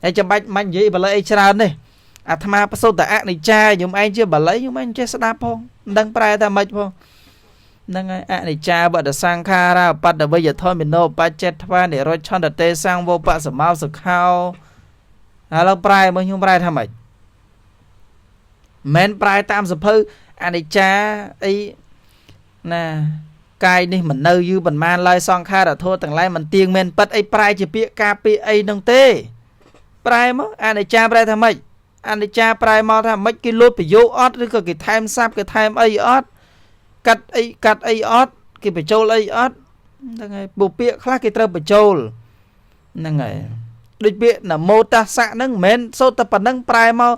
ហើយចាំបាច់មិននិយាយបាលីអីច្រើនទេអាត្មាប្រសូតតែអនិច្ចាខ្ញុំឯងជាបាលីខ្ញុំឯងចេះស្ដាប់ផងមិនដឹងប្រែថាម៉េចផងហ្នឹងហើយអនិច្ចាបដសង្ខារាបត្តវិយធមិនោបច្ចត្វានិរុឆន្ទទេសង្វោបសមោសុខោឥឡូវប្រែមកខ្ញុំប្រែថាម៉េចមិនប្រែតាមសភៅអនិច្ចាអីណាកាយនេះមិននៅយូរប៉ុន្មានឡើយសង្ខារធម៌ទាំងឡាយមិនទៀងមែនពិតអីប្រែជាពាក្យការពាក្យអីនឹងទេប្រែមកអនិច្ចាប្រែថាម៉េចអនិច្ចាប្រែមកថាម៉េចគេលុបប្រយោគអត់ឬក៏គេថែមស័ព្ទគេថែមអីអត់កាត់អីកាត់អីអត់គេបញ្ចូលអីអត់ហ្នឹងហើយពួកពាក្យខ្លះគេត្រូវបញ្ចូលហ្នឹងហើយដូចពាក្យនមោតស្សៈហ្នឹងមិនមែនសូត្រតែប៉ុណ្ណឹងប្រែមក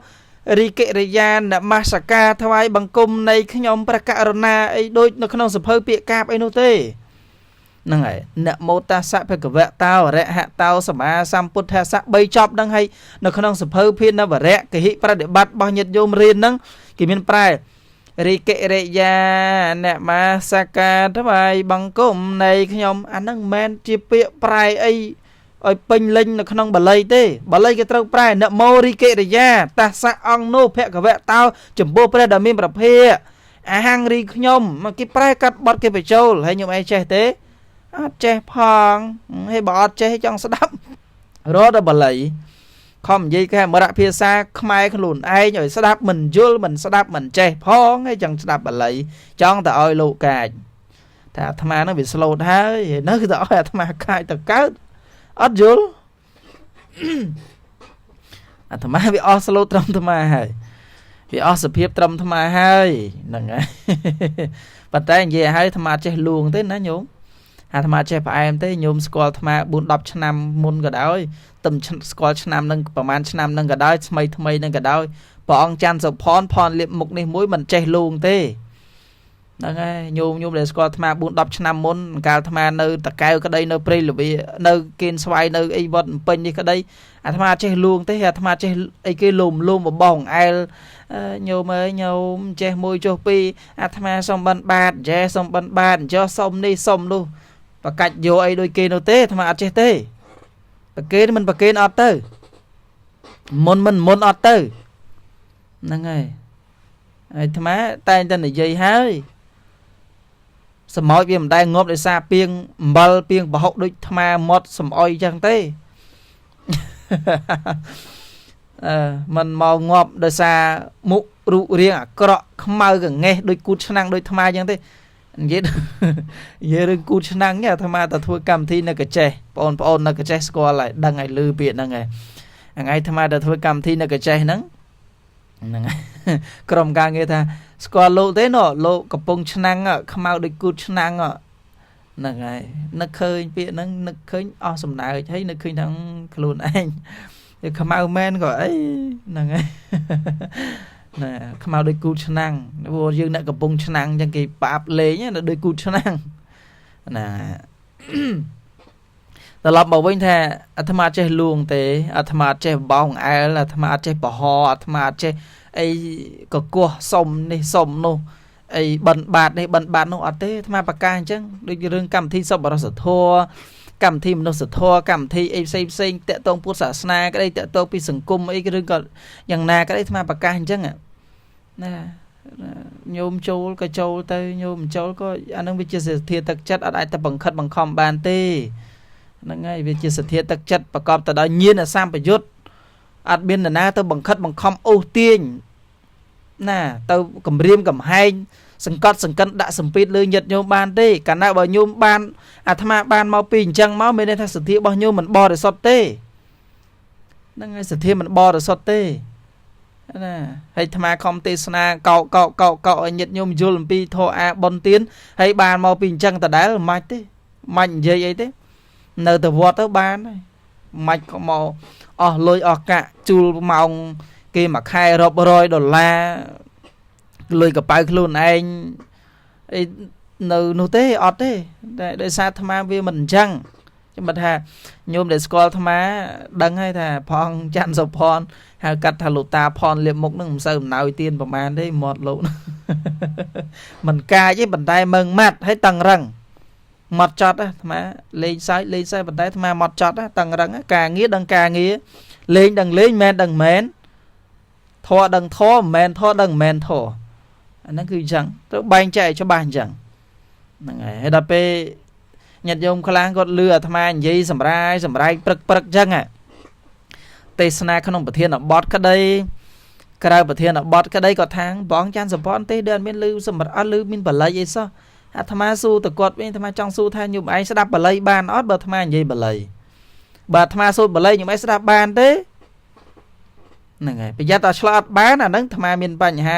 រីកិរិយានមស្ការថ្វាយបង្គំនៃខ្ញុំព្រះករុណាអីដូចនៅក្នុងសភៅពាក្យកាបអីនោះទេហ្នឹងហើយនមោតស្សៈភគវៈតោអរហតោសម្មាសម្ពុទ្ធស្សៈ3ចប់ហ្នឹងហើយនៅក្នុងសភៅភានវរៈកិហិប្រតិបត្តិរបស់ញាតិញោមរៀនហ្នឹងគេមានប្រែរីកិរិយានមស្ការថ្វាយបង្គំនៃខ្ញុំអាហ្នឹងមិនមែនជាពាក្យប្រែអីឲ្យពេញលេញនៅក្នុងបាលីទេបាលីគេត្រូវប្រែនមោរីកិរិយាតស្សៈអង្គនោះភគវៈតោចំពោះព្រះដ៏មានប្រភាអាហង្រីខ្ញុំគេប្រែកាត់បត់គេបញ្ចូលហើយខ្ញុំអីចេះទេអត់ចេះផងហើយបើអត់ចេះចង់ស្ដាប់រត់ដល់បាលីខំនិយាយគេមរៈភាសាខ្មែរខ្លួនឯងឲ្យស្ដាប់មិនយល់មិនស្ដាប់មិនចេះផងហើយចង់ស្ដាប់បាលីចង់តែឲ្យលោកកាចថាអាត្មានឹងវាស្លូតហើយនៅតែឲ្យអាត្មាកាចទៅកើតអត់យល់អាត្មាវាអស់ស្លូតត្រឹមអាត្មាហើយវាអស់សភាពត្រឹមអាត្មាហើយហ្នឹងហើយប៉ុន្តែនិយាយឲ្យអាត្មាចេះលួងទេណាញោមអាត្មាចេះផ្អែមទេញោមស្គាល់អាត្មា4 10ឆ្នាំមុនក៏ដោយទំស្គាល់ឆ្នាំនឹងប្រហែលឆ្នាំនឹងក៏ដោយថ្មីថ្មីនឹងក៏ដោយព្រះអង្គច័ន្ទសុផនផនលៀបមុខនេះមួយមិនចេះលួងទេហ្នឹងហើយញោមញោមដែលស្គាល់អាត្មា4 10ឆ្នាំមុនកាលអាត្មានៅតកែវក្តីនៅព្រៃលវានៅគៀនស្វាយនៅអីវត្តពេញនេះក្តីអាត្មាចេះលួងទេអាត្មាចេះអីគេលុំលុំបបងអែលញោមអើយញោមចេះមួយចុះពីរអាត្មាសុំបិណ្ឌបាតចេះសុំបិណ្ឌបាតចុះសុំនេះសុំនោះប្រកាច់យកអីដូចគេនោះទេអាត្មាអត់ចេះទេប្រគេនមិនប្រគេនអត់ទៅមុនមិនមុនអត់ទៅហ្នឹងហើយអាត្មាតែងតែនិយាយហើយសម្ោចវាមិនដែលងាប់ដោយសារពីងអំបិលពីងប្រហុកដូចថ្មមាត់សំអុយចឹងទេអឺมันមកងាប់ដោយសារមុខរូបរាងអាក្រក់ខ្មៅកងេះដូចគូតឆ្នាំងដូចថ្មចឹងទេនិយាយនិយាយរឿងគូតឆ្នាំងអាត្មាទៅធ្វើកម្មវិធីនៅកចេះបងប្អូននៅកចេះស្គាល់ហើយដឹងហើយឮពាក្យហ្នឹងហើយថ្ងៃអាត្មាទៅធ្វើកម្មវិធីនៅកចេះហ្នឹងហ្នឹងក្រុមការងារថាស្គាល់លោកទេណោះលោកកំពុងឆ្នាំងខ្មៅដូចគូតឆ្នាំងហ្នឹងហើយនឹកឃើញពាក្យហ្នឹងនឹកឃើញអស់សំណើចហើយនឹកឃើញថាខ្លួនឯងវាខ្មៅមែនក៏អីហ្នឹងហើយណាខ្មៅដូចគូតឆ្នាំងព្រោះយើងអ្នកកំពុងឆ្នាំងអញ្ចឹងគេបាបលេងណាដូចគូតឆ្នាំងណាត្រឡប់មកវិញថាអាត្មាចេះលួងទេអាត្មាចេះបោងអែលអាត្មាអត់ចេះប្រហអាត្មាអត់ចេះអីកកោះសុំនេះសុំនោះអីបិណ្ឌបាតនេះបិណ្ឌបាតនោះអត់ទេអាត្មាប្រកាសអញ្ចឹងដូចរឿងកម្មវិធីសប្បុរសធម៌កម្មវិធីមនុស្សធម៌កម្មវិធីអីផ្សេងផ្សេងតាក់ទងពុទ្ធសាសនាក្តីតាក់ទងពីសង្គមអីឬក៏យ៉ាងណាក្តីអាត្មាប្រកាសអញ្ចឹងណា ញោមចូលក៏ចូលទៅញោមមិនចូលក៏អានឹងវាជាសទ្ធាទឹកចិត្តអត់អាចទៅបង្ខិតបង្ខំបានទេហ្នឹងហើយវាជាសទ្ធាទឹកចិត្តប្រកបទៅដោយញាណសម្បយុទ្ធអត់មាននរណាទៅបង្ខិតបង្ខំអូសទាញណាទៅគម្រាមកំហែងសង្កត់សង្កិនដាក់សម្ពាធលើញាតិញោមបានទេកាលណាបើញោមបានអាត្មាបានមកពីអញ្ចឹងមកមានន័យថាសទ្ធារបស់ញោមមិនបរិសុទ្ធទេហ្នឹងហើយសទ្ធាមិនបរិសុទ្ធទេណាហើយអាត្មាខំទេសនាកោកោកោកោឲ្យញាតិញោមយល់អំពីធម៌អាបុណ្យទានហើយបានមកពីអញ្ចឹងដដែលមិនបាច់ទេមិននិយាយអីទេនៅទៅវត្តទៅបានហើយមិនក៏មកអស់លុយអស់កាក់ជួលម៉ោងគេមួយខែរាប់រយដុល្លារលុយកប៉ៅខ្លួនឯងអីនៅនោះទេអត់ទេតែដោយសារអាត្មាវាមិនអញ្ចឹងខ្ញុំមិនថាញោមដែលស្គាល់អាត្មាដឹងហើយថាព្រះអង្គច័ន្ទសុផនហៅកាត់ថាលោកតាផនលៀបមុខនឹងមិនសូវអំណោយទៀនប្រហែលទេមាត់លោកមិនកាចទេប៉ុន្តែមឹងម៉ាត់ហើយតឹងរឹងម៉ត់ចត់អាត្មាលេងសើចលេងសើចប៉ុន្តែអាត្មាម៉ត់ចត់តឹងរឹងការងារដឹងការងារលេងដឹងលេងមែនដឹងមែនធေါ်ដឹងធေါ်មិនមែនធေါ်ដឹងមិនមែនធေါ်អាហ្នឹងគឺអញ្ចឹងត្រូវបែងចែកឲ្យច្បាស់អញ្ចឹងហ្នឹងហើយហើយដល់ពេលញាតិញោមខ្លះគាត់លឺអាត្មានិយាយសម្រាយសម្រែកព្រឹកព្រឹកអញ្ចឹងទេសនាក្នុងប្រធានបទក្តីក្រៅប្រធានបទក្តីគាត់ថាបងច័ន្ទសម្ព័ន្ធទេដូចអត់មានលឺសម្រាប់អត់លឺមានបល័យអីសោះអាត្មាសួរទៅគាត់វិញអាត្មាចង់សួរថាញោមឯងស្ដាប់បល័យបានអត់បើអាត្មានិយាយបល័យបើអាត្មាសូត្របល័យញោមឯងស្ដាប់បានទេហ្នឹងហើយប្រយ័ត្នតែឆ្លោះអត់បានអាហ្នឹងអាត្មាមានបញ្ហា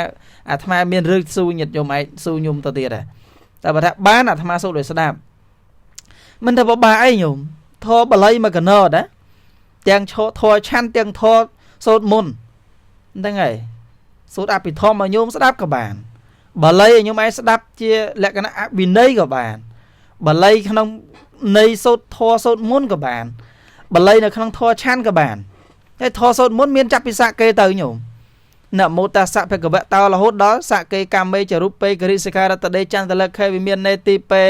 អាត្មាមានរឿងសួរញាតិញោមឯងសួរញោមទៅទៀតដែរតែបើថាបានអាត្មាសូត្រឲ្យស្ដាប់មិនថាពិបាកអីញោមធរបល័យមកកណោណាទាំងឈធរឆាន់ទាំងធរសូត្រមុនហ្នឹងហើយសូត្រអភិធម្មឲ្យញោមស្ដាប់ក៏បានបាលីឲ្យញោមឯងស្ដាប់ជាលក្ខណៈអវិន័យក៏បានបាលីក្នុងន័យសូត្រធរសូត្រមុនក៏បានបាលីនៅក្នុងធរឆាន់ក៏បានហើយធរសូត្រមុនមានចាប់ពីសកេទៅញោមនមោតស្សៈភគវៈតោរហូតដល់សកេកាមេចរូបេគរិសិខារតដេចន្ទលខេវិមាននេតិពេ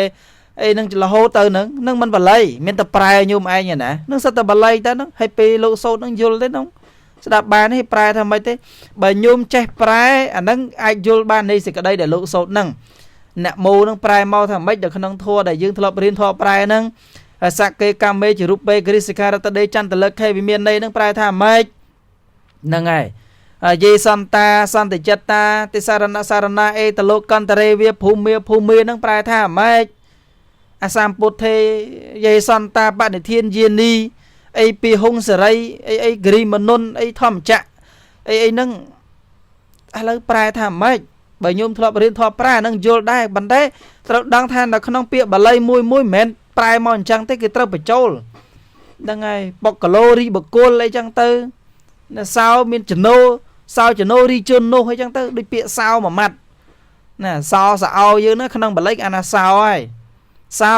អីនឹងរហូតទៅនឹងនឹងមិនបាលីមានតែប្រែញោមឯងណានឹងសិតតែបាលីទៅនឹងហើយពេលលោកសូត្រនឹងយល់ទេនឹងស្ដាប់បានទេប្រែថាម៉េចទេបើញោមចេះប្រែអានឹងអាចយល់បាននៃសេចក្តីដែលលោកសូត្រនឹងអ្នកមោនឹងប្រែមកថាម៉េចនៅក្នុងធម៌ដែលយើងធ្លាប់រៀនធម៌ប្រែនឹងសកេកាមេជារូបេគរិសិខារតដេចន្ទលខេវិមានន័យនឹងប្រែថាម៉េចហ្នឹងហើយយេសន្តាសន្តិចិត្តតាទិសារណសារណាអេតលោកកន្តរេវាភូមិភូមិនឹងប្រែថាម៉េចអសម្ពុទ្ធេយេសន្តាបនិធានយានីអីពីហុងសេរីអីអីគ្រីមនុនអីធម្មចក្រអីអីហ្នឹងឥឡូវប្រែថាម៉េចបើញោមធ្លាប់រៀនធម៌ប្រានឹងយល់ដែរប៉ុន្តែត្រូវដឹងថានៅក្នុងពាក្យបាលីមួយមួយមិនមែនប្រែមកអញ្ចឹងទេគេត្រូវបញ្ចូលហ្នឹងហើយបុគ្គលរីបុគ្គលអីចឹងទៅសោមានចំណោសោចំណោរីជននោះអីចឹងទៅដូចពាក្យសោមួយម៉ាត់ណាសោសអោយើងណាក្នុងបាលីអាណាសោហើយសោ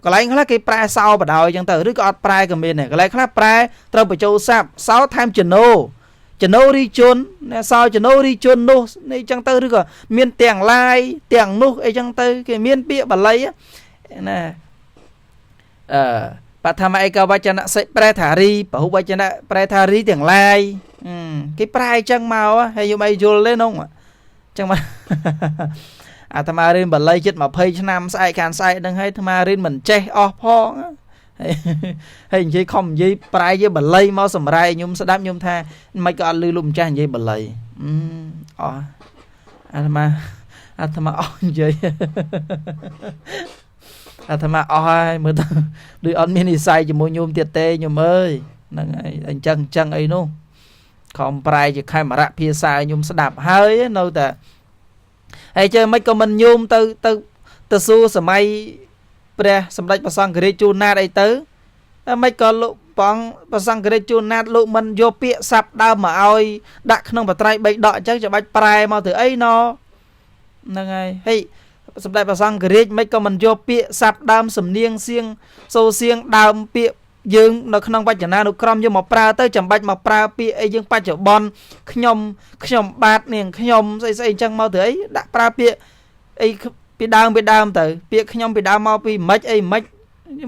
កន្លែងខ្លះគេប្រែសោបដ ாய் ចឹងទៅឬក៏អត់ប្រែក៏មានដែរកន្លែងខ្លះប្រែត្រូវបញ្ចូលស័ព្ទសោថែមចំណោចំណោរីជនសោចំណោរីជននោះនេះចឹងទៅឬក៏មានទាំងឡាយទាំងនោះអីចឹងទៅគេមានពាក្យបាលីណាអឺបឋមឯកវចនៈសិប្រែថារីពហុវចនៈប្រែថារីទាំងឡាយគេប្រែចឹងមកហើយយំអីយល់ទេនោះចឹងមកអាត្មារៀនបាលីជិត20ឆ្នាំស្អែកខានស្អែកហ្នឹងហើយអាត្មារៀនមិនចេះអស់ផងហើយនិយាយខំនិយាយប្រែជាបាលីមកសម្រាយខ្ញុំស្ដាប់ខ្ញុំថាមិនក៏អត់លឺលោកម្ចាស់និយាយបាលីអស់អាត្មាអាត្មាអស់និយាយអាត្មាអស់ហើយមើលទៅដូចអត់មាននិស័យជាមួយញោមទៀតទេញោមអើយហ្នឹងហើយអញ្ចឹងអញ្ចឹងអីនោះខំប្រែជាខេមរៈភាសាញោមស្ដាប់ហើយនៅតែហើយជើមិនក៏មិនញោមទៅទៅទៅសួរសម័យព្រះសម្ដេចព្រះសង្ឃរាជជួនណាតអីទៅតែមិនក៏លោកព្រះអង្គព្រះសង្ឃរាជជួនណាតលោកមិនយកពាក្យស័ព្ទដើមមកឲ្យដាក់ក្នុងបត្រៃបីដកអញ្ចឹងចាំបាច់ប្រែមកទៅអីណហ្នឹងហើយហើយសម្ដេចព្រះសង្ឃរាជមិនក៏មិនយកពាក្យស័ព្ទដើមសំនៀងសៀងសូសៀងដើមពាក្យយើងនៅក្នុងវចនានុក្រមយកមកប្រើទៅចាំបាច់មកប្រើពាក្យអីយើងបច្ចុប្បន្នខ្ញុំខ្ញុំបាទនាងខ្ញុំស្អីស្អីអញ្ចឹងមកទៅអីដាក់ប្រើពាក្យអីពីដើមពីដើមទៅពាក្យខ្ញុំពីដើមមកពីម៉េចអីម៉េច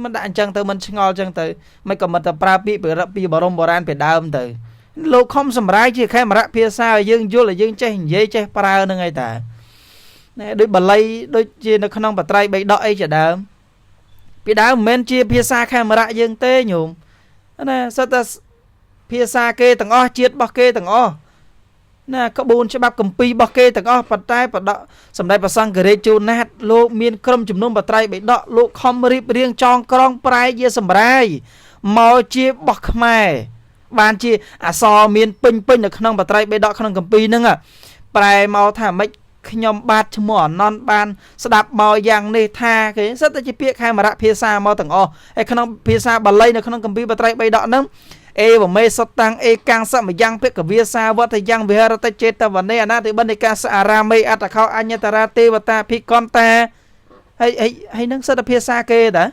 មិនដាក់អញ្ចឹងទៅមិនឆ្ងល់អញ្ចឹងទៅមិនក៏មិនទៅប្រើពាក្យពីបរមបុរាណពីដើមទៅ លោកខំសម្រាយជាខេមរៈភាសាឲ្យយើងយល់ឲ្យយើងចេះនិយាយចេះប្រើនឹងឯតាណែដូចបាលីដូចជានៅក្នុងបត្រៃបីដកអីជាដើមពីដើមមិនមែនជាភាសាខេមរៈយើងទេញោមណាសិតតែភាសាគេទាំងអស់ជាតិរបស់គេទាំងអស់ណាក្បួនច្បាប់កម្ពីរបស់គេទាំងអស់ប៉ុន្តែបដកសម្ដេចព្រះសង្ឃរាជជួនណាតលោកមានក្រុមជំនុំបត្រៃបិដកលោកខំរៀបរៀងចងក្រងប្រែជាសម្រាយមកជាបោះខ្មែរបានជាអសរមានពេញពេញនៅក្នុងបត្រៃបិដកក្នុងកម្ពីហ្នឹងប្រែមកថាម៉េចខ្ញុំបាទឈ្មោះអនន្តបានស្ដាប់មកយ៉ាងនេះថាគេសិតតែជាពាក្យខេមរៈភាសាមកទាំងអស់ហើយក្នុងភាសាបាលីនៅក្នុងកម្ពីបត្រៃបិដកហ្នឹងអេវមេសតាំងអេកាំងសមយ៉ាងភគវាសាវតយ៉ាងវិហរតិចេតវនេអនាធិបណ្ឌិកាសអារាមេអត្តខោអញ្ញតរាទេវតាភិកន្តាហើយហើយនឹងសិតភាសាគេតា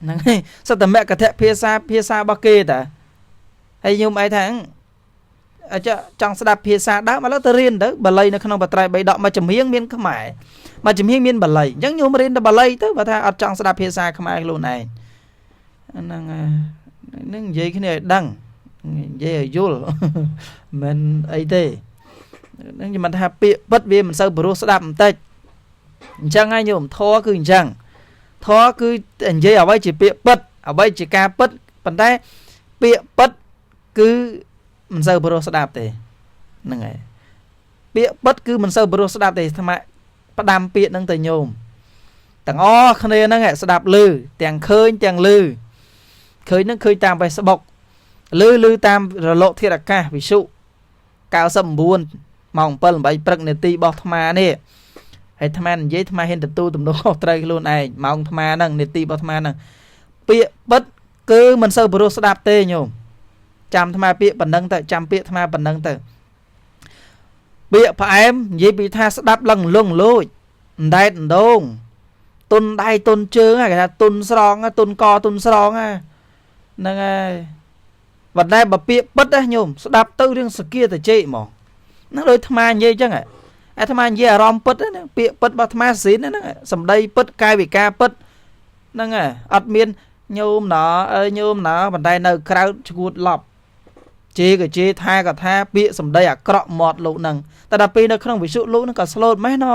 ហ្នឹងហើយសិតមគ្គធភាសាភាសារបស់គេតាហើយញោមអីថាចង់ស្ដាប់ភាសាដើមឥឡូវទៅរៀនទៅបាលីនៅក្នុងបត្រៃបីដកមួយចំហៀងមានខ្មែរមួយចំហៀងមានបាលីអញ្ចឹងញោមរៀនទៅបាលីទៅបើថាអត់ចង់ស្ដាប់ភាសាខ្មែរខ្លួនឯងហ្នឹងនឹងនិយាយគ្នាឲ្យដឹងនិយាយឲ្យយល់មិនអីទេនឹងខ្ញុំមិនថាពាក្យពិតវាមិនសូវព្រោះស្ដាប់បន្តិចអញ្ចឹងហើយញោមធរគឺអញ្ចឹងធរគឺនិយាយអ្វីជាពាក្យពិតអ្វីជាការពិតប៉ុន្តែពាក្យពិតគឺមិនសូវព្រោះស្ដាប់ទេហ្នឹងហើយពាក្យពិតគឺមិនសូវព្រោះស្ដាប់ទេអាត្មាផ្ដាំពាក្យហ្នឹងទៅញោមទាំងអស់គ្នាហ្នឹងស្ដាប់ឮទាំងឃើញទាំងឮឃើញហ្នឹងឃើញតាម Facebook ឮតាមរលកធាតុអាកាសវិទ្យុ99ម៉ោង7 8ព្រឹកនាទីរបស់អាត្មានេះហើយអាត្មានិយាយអាត្មាហ៊ានទទួលទំនួលខុសត្រូវខ្លួនឯងម៉ោងអាត្មាហ្នឹងនាទីរបស់អាត្មាហ្នឹងពាក្យពិតគឺមិនសូវព្រោះស្ដាប់ទេញោមចាំអាត្មាពាក្យប៉ុណ្ណឹងទៅចាំពាក្យអាត្មាប៉ុណ្ណឹងទៅពាក្យផ្អែមនិយាយពីថាស្ដាប់លឹងលងលួចអណ្ដែតអណ្ដូងទុនដៃទុនជើងគេថាទុនស្រងទុនកទុនស្រងហ្នឹងហើយប៉ុន្តែបើពាក្យពិតណាញោមស្ដាប់ទៅរឿងសគាតជេហ្មងហ្នឹងដូចអាត្មានិយាយអញ្ចឹងអាត្មានិយាយអារម្មណ៍ពិតហ្នឹងពាក្យពិតរបស់អាត្មាស៊ីនហ្នឹងសម្ដីពិតកាយវិការពិតហ្នឹងអត់មានញោមណអើញោមណប៉ុន្តែនៅក្រៅឈួតឡប់ជេរក៏ជេរថាក៏ថាពាក្យសម្ដីអាក្រក់មាត់លោកហ្នឹងតែដល់ពេលនៅក្នុងវិទ្យុលោកហ្នឹងក៏ស្លូតម៉េះណ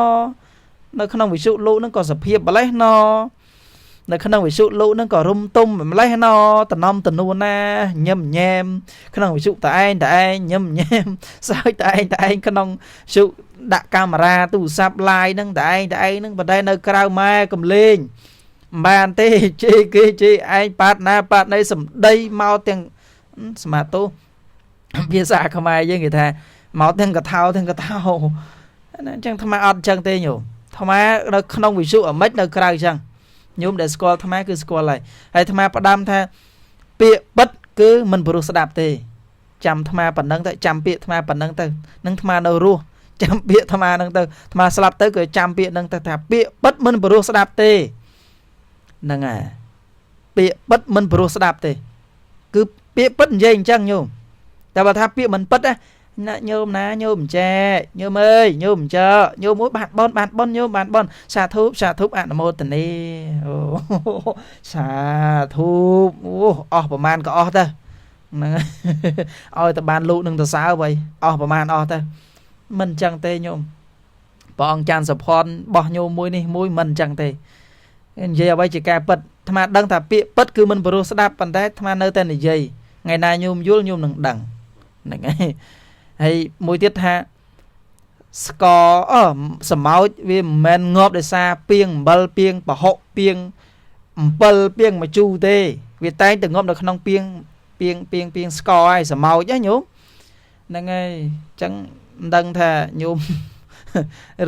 នៅក្នុងវិទ្យុលោកហ្នឹងក៏សភាពម្លេះណនៅក្នុងវិទ្យុលោកហ្នឹងក៏រុំទុំម្លេះណតំណំតនួនណាញឹមញែមក្នុងវិទ្យុតឯងតឯងញឹមញែមសើចតឯងតឯងក្នុងវិទ្យុដាក់កាមេរ៉ាទូរស័ព្ទ live ហ្នឹងតឯងតឯងហ្នឹងប៉ុន្តែនៅក្រៅម៉ែកំលេងមិនបានទេជេរគេជេរឯងប៉ាតណាប៉ាតណីសម្ដីមកទាំងសមាទោភាសាខ្មែរយើងគេថាមកទាំងកថោទាំងកថោណាអញ្ចឹងអាត្មាអត់អញ្ចឹងទេញោមអាត្មានៅក្នុងវិទ្យុអាម៉េចនៅក្រៅអញ្ចឹងញោមដែលស្គាល់អាត្មាគឺស្គាល់ហើយហើយអាត្មាផ្ដាំថាពាក្យពិតគឺមិនព្រោះស្ដាប់ទេចាំអាត្មាប៉ុណ្ណឹងទៅចាំពាក្យអាត្មាប៉ុណ្ណឹងទៅនឹងអាត្មានៅរស់ចាំពាក្យអាត្មាហ្នឹងទៅអាត្មាស្លាប់ទៅក៏ចាំពាក្យហ្នឹងទៅថាពាក្យពិតមិនព្រោះស្ដាប់ទេហ្នឹងហើយពាក្យពិតមិនព្រោះស្ដាប់ទេគឺពាក្យពិតនិយាយអញ្ចឹងញោមតែបើថាពាក្យមិនពិតណាញោមណាញោមចែញោមអើយញោមចើញោមមួយបានបនបានបនញោមបានបនសាធុសាធុអនុមោទនីអូសាធុអូអស់ប្រមាណក៏អស់ទៅហ្នឹងឲ្យតែបានលោកនឹងទៅសើໄວអស់ប្រមាណអស់ទៅមិនអញ្ចឹងទេញោមព្រះអង្គច័ន្ទសុផនបោះញោមមួយនេះមួយមិនអញ្ចឹងទេនិយាយអ្វីជាការពិតអាត្មាដឹងថាពាក្យពិតគឺមិនព្រោះស្ដាប់ប៉ុន្តែអាត្មានៅតែនិយាយថ្ងៃណាញោមយល់ញោមនឹងដឹងហ្នឹងហើយហើយមួយទៀតថាស្ករសម្ោចវាមិនមែនងាប់ដោយសារពីងអំបិលពីងប្រហុកពីងអំពិលពីងម្ជូរទេវាតែងតែងាប់នៅក្នុងពីងពីងពីងពីងស្ករហើយសម្ោចណាញោមហ្នឹងហើយអញ្ចឹងមិនដឹងថាញោម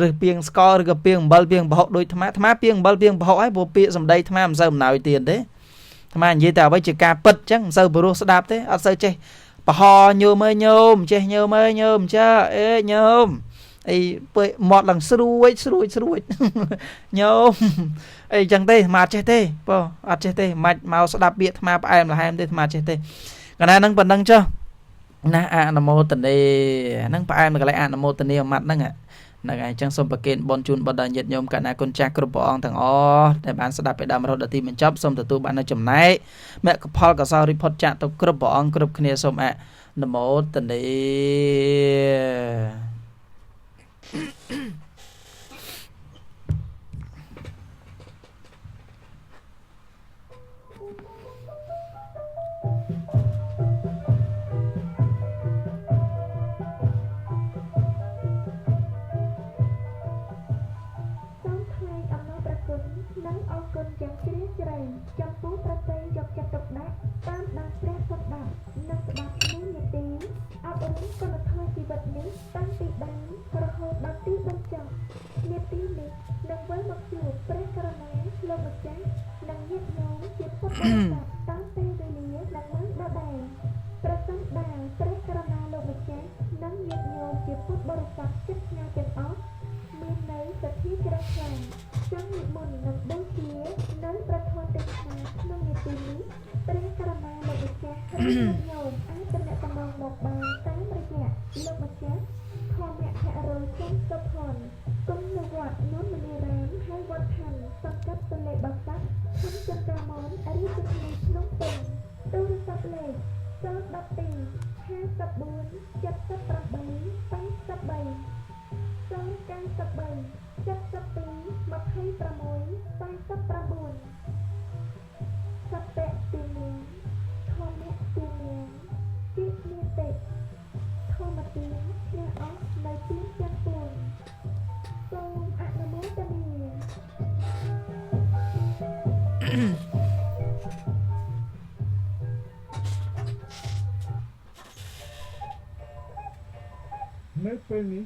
ឬពីងស្ករឬក៏ពីងអំបិលពីងប្រហុកដូចអាត្មាពីងអំបិលពីងប្រហុកហើយព្រោះពាក្យសម្ដីអាត្មាមិនសូវអំណោយទៀតទេអាត្មានិយាយតែអ្វីជាការពិតអញ្ចឹងមិនសូវព្រោះស្ដាប់ទេអត់សូវចេះបហញោមអើយញោមចេះញោមអើយញោមចាអេញោមអីពេកមាត់ឡើងស្រួចស្រួចស្រួចញោមអីចឹងទេអាត្មាអត់ចេះទេបងអត់ចេះទេមិនមកស្ដាប់ពាក្យអាត្មាផ្អែមល្ហែមទេអាត្មាចេះទេកាលណាហ្នឹងប៉ុណ្ណឹងចុះណាអនុមោទនីហ្នឹងផ្អែមនៅកន្លែងអនុមោទនីមួយម៉ាត់ហ្នឹង ហ្នឹងហើយអញ្ចឹងសូមប្រគេនបុណ្យជូនបុណ្យដល់ញាតិញោមកណាគុណចាស់គ្រប់ព្រះអង្គទាំងអស់ដែលបានស្ដាប់ពីដើមរហូតដល់ទីបញ្ចប់សូមទទួលបាននូវចំណែកមគ្គផលកុសលរិផុតចាកទៅគ្រប់ព្រះអង្គគ្រប់គ្នាសូមអនុមោទនា សូមថ្លែងអំណរព្រះគុណនិងអរគុណយ៉ាងជ្រាលជ្រៅចំពោះប្រតិយកចិត្តទុកដាក់តាមដានព្រះសម្ដាប់និងស្ដាប់នៃនីតិអប់រំគុណធម៌ជីវិតនេះតាំងពីដើមរហូតដល់ទីបញ្ចប់នីតិនេះនឹងវិលមកជួបព្រះករុណាលោកម្ចាស់និងញាតិញោមជាពុទ្ធបរិស័ទតាមពេលវេលានិងម៉ោងដដែលប្រសិនបើព្រះករុណាលោកម្ចាស់និងញាតិញោមជាពុទ្ធបរិស័ទជិតឆ្ងាយទាំងអស់មាននៅសទ្ធាជ្រះថ្លាចង់និមន្តនិងបូជានៅព្រះធម៌ទេសនាក្នុងនីតិនេះព្រះករុណាលោកម្ចាស់ឬញាតិញោមអាចទំនាក់ទំនងមកបានតាមរយៈលោកម្ចាស់ធម្មភរោច័ន្ទសុផនគុណវត្តនួនមនីរាមហៅវត្តឋានសង្កាត់ទន្លេបាសាក់ខណ្ឌចន្ទ្រាមនរាជធានីភ្នំពេញទូរស័ព្ទលេខ012 54 78 83 093 72 26 49សពៈទីនាងធម្មទីនាងជានិតិធម្មទានឈ្នះអស់នៅទានទាំងពួងសូមអនុមោទនា នៅពេលនេះ